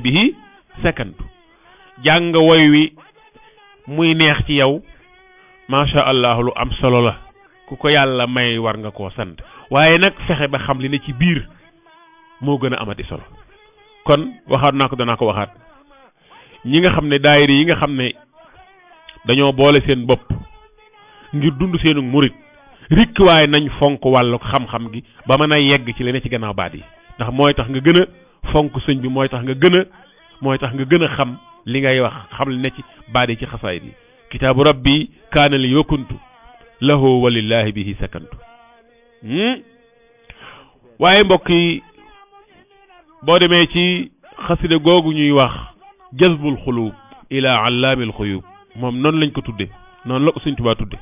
bihi sakantu jàng woy wi muy neex ci yow macha allah lu am solo la ku ko yàlla may war nga koo sant waaye nag fexe ba xam li ne ci biir moo gën a amati solo kon waxaat naa ko danaa ko waxaat ñi nga xam ne daayira yi nga xam ne dañoo boole seen bopp ngir dund seenu murit rikk waaye nañ fonk wàllu xam-xam gi ba mën a yegg ci li ne ci gannaaw baat yi ndax mooy tax nga gën a fonk sëñ bi mooy tax nga gën a xam li ngay wax xam li ne ci baat yi ci xasaayid yi kitaabu rabbi kaana li wa kuntu lahu walillahi bihi sakantu waaye mbokk yi boo demee ci xasida googu ñuy wax jazbul xuluub ila allaamil xuyuub moom noonu lañ ko tudde noonu la ko Sëñ Tuubaa tudde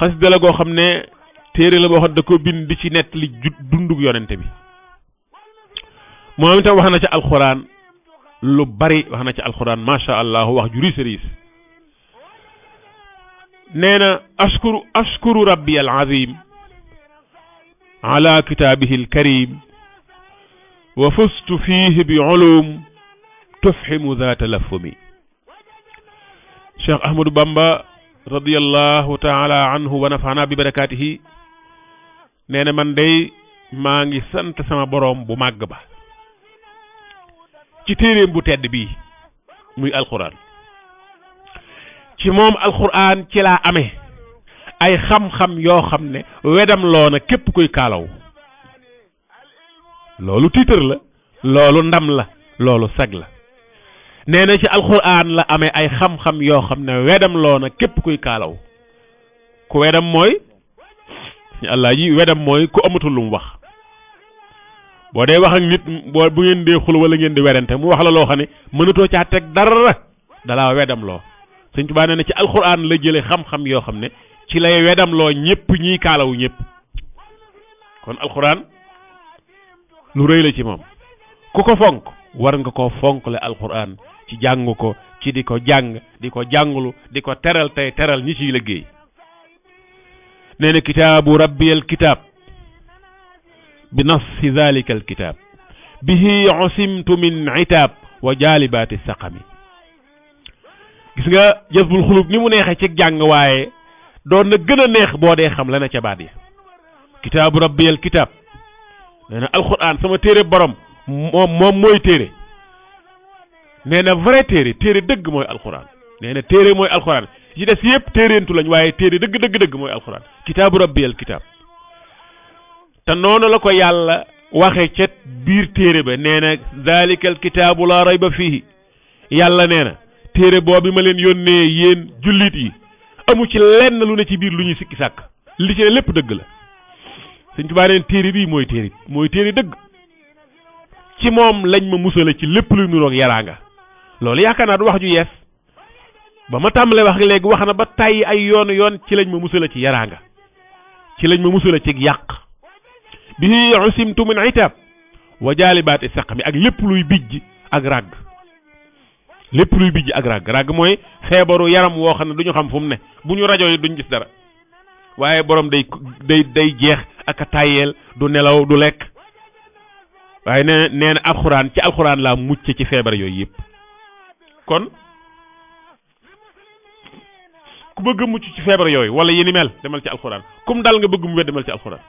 xasida la goo xam ne téere la boo xam ne da ko bind di ci nett li dundug yonente bi moom itam wax na ci alxuraan lu bari wax na ci alxuraan macha allah wax ju riis nee na ashkuru rabbi al azim ala kitaabihi al karim wa fustu fihi bi ulum tufhimu za talafumi Cheikh Ahmadou Bamba radiyallahu taala anhu wa nafana bi barakatihi nee na man day maa ngi sant sama boroom bu màgg ba ci téeréem bu tedd bii muy alquran ci moom alquran ci laa amee ay xam-xam yoo xam ne wedam loona képp kuy kaalaw loolu tiitër la loolu ndam la loolu sag la nee na ci alquran la amee ay xam-xam yoo xam ne wedam loona képp kuy kaalaw ku wedam mooy Allah ji wedam mooy ku amatul lu mu wax boo dee wax ak nit boo bu ngeen dee xul wala ngeen di werante mu wax la loo xam ne mënatoo caa teg dara dalaa wedam loo Sëñ Tuubaa nee na ci alquran la jële xam-xam yoo xam ne ci lay wedam loo ñëpp ñiy kaalawu ñëpp kon alquran lu rëy la ci moom ku ko fonk war nga koo fonkle alquran ci jàng ko ci di ko jàng di ko jàngulu di ko teral tey teral ñi ciy liggéey nee na kitaabu rabbi al kitaab bi nassi zalika al kitaab bihi usimtu min itaab wa jaalibaati saqami gis nga jazbul xulub ni mu neexee ci jàng waaye doon na gën a neex boo dee xam la na ca baat ya kitaabu rabbi al kitaab nee na alquran sama téere borom moom mooy téere nee na vrai téere dëgg mooy alquran nee na téere mooy alquran ci des yëpp téereentu lañ waaye téere dëgg mooy alquran kitaabu rabbi al kitaab te noonu la ko yàlla waxe ca biir téere ba nee na zalika al kitaabu la rayba fihi yàlla nee na téere boobu ma leen yónnee yéen jullit yi amu ci lenn lu ne ci biir lu ñuy sikki sàkk li ci lépp dëgg la Sëñ Tuubaa neen téere bii mooy téere dëgg ci moom lañ ma musale ci lépp luy nuroog yaraanga loolu yaakaar naa du wax ju yees ba ma tàmbalee wax léegi wax na ba tàyyi ay yoon ci lañ ma musala ci yaraanga ci lañ ma musala ci yàq bihi usimtu min itab wa jaalibaati saqami ak lépp luy bijj ak ràgg ràgg mooy feebaru yaram woo xam ne du ñu xam fu mu ne bu ñu rajo yi duñ gis dara waaye borom day jeex ak a tàyyeel du nelaw du lekk waaye nee na alxuraan ci alxuraan laa mucc ci feebar yooyu yëpp kon ku bëgg mucc ci feebar yooyu wala yéni mel demal ci alxuraan kum dal nga bëgg mu wér demal ci alxuraan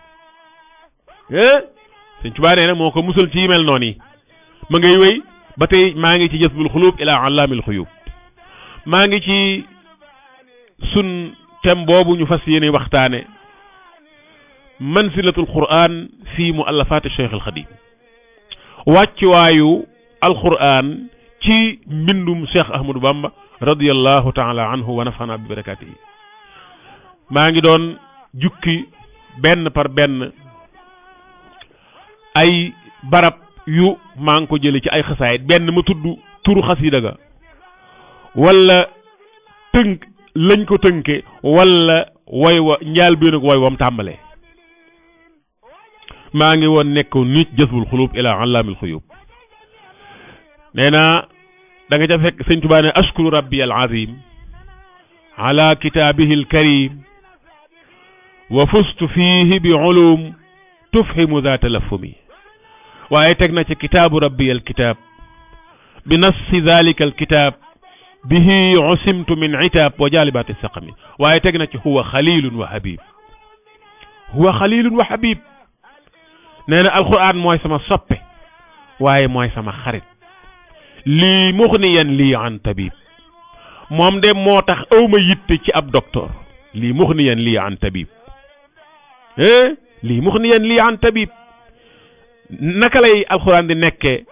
Sëñ Tuubaa nee na moo ko musal ci yi mel noonu yi ma ngay wéy ba tey maa ngi ci jazbul xuluub ila allaamil xuyuub maa ngi ci sun thème boobu ñu fas yéene waxtaane manzilatul qur'an fi muallafaati Cheikh al Xadim wàccuwaayu alquran ci mbindum Cheikh Ahmadou Bamba radiyallahu taala anhu wa nafana bi barakatihi maa ngi doon jukki benn par benn ay barab yu maa ngi ko jële ci ay xasaayit benn ma tudd turu xasida ga wala tënk lañ ko tënke wala woy wa njaal bi nag woy wam tàmbalee maa ngi woon nekk nit jazbul xulub ila allaamil xuyub nee na da nga ca fekk Sëñ Tuubaa ne ashkuru rabbi al azim ala kitaabihi al karim wa fustu fihi bi ulum tufhimu za talafumi waaye teg na ci kitaabu rabbi al kitab bi nassi zalika al kitab bihi usimtu min itab wa jalibati saqami waaye teg na ci huwa xalilun wa habib nee na alquran mooy sama soppe waaye mooy sama xarit lii muxniyan lii an tabib moom de moo tax awma yitte ci ab docteur lii muxniyan lii an tabib lii muxniyan lii an tabib naka lay alquran di nekkee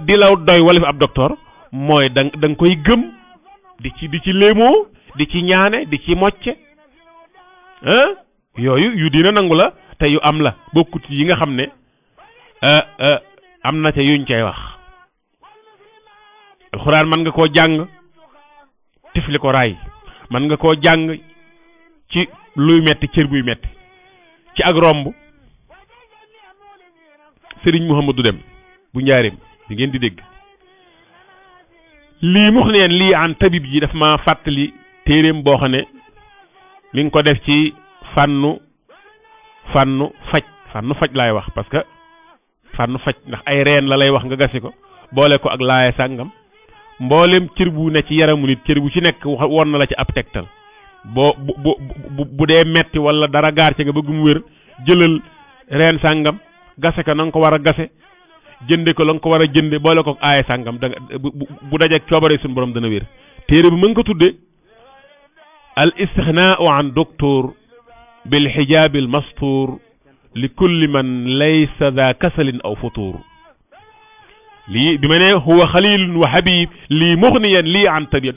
di law doy wala fi ab docteur mooy da nga koy gëm di ci léemoo di ci ñaane di ci mocce yooyu yu dina nangu la te yu am la bokkut yi nga xam ne am na ca yuñ cay wax alxuraan mën nga koo jàng tifli ko raay mën nga koo jàng ci luy metti cër buy metti ci ak romb Sëriñ Mouhamadou Dem bu njaareem bi ngeen di dégg lii mux neen lii an tabib ji daf ma fàttali téeréem boo xam ne mi ngi ko def ci fànnu faj laay wax parce que fànnu faj ndax ay reen la lay wax nga gasi ko boole ko ak laaya sàngam mboolem cër bu ne ci yaramu nit cër bu ci nekk won na la ci ab tegtal bu dee metti wala dara gaar ci nga bëgg mu wér jëlal reen sàngam gase ko na nga ko war a gase jënde ko la nga ko war a jënde boole ko aaye sàngam da nga bu dajeeg coobare suñu borom dana wér. téere bi mën nga ko tudde al istixnaau an docteur bil xijaab al mastuur li kulli man laysa daa kasalin aw futuur lii bi ma ne huwa xalilun wa habib lii muxniyan lii an tabib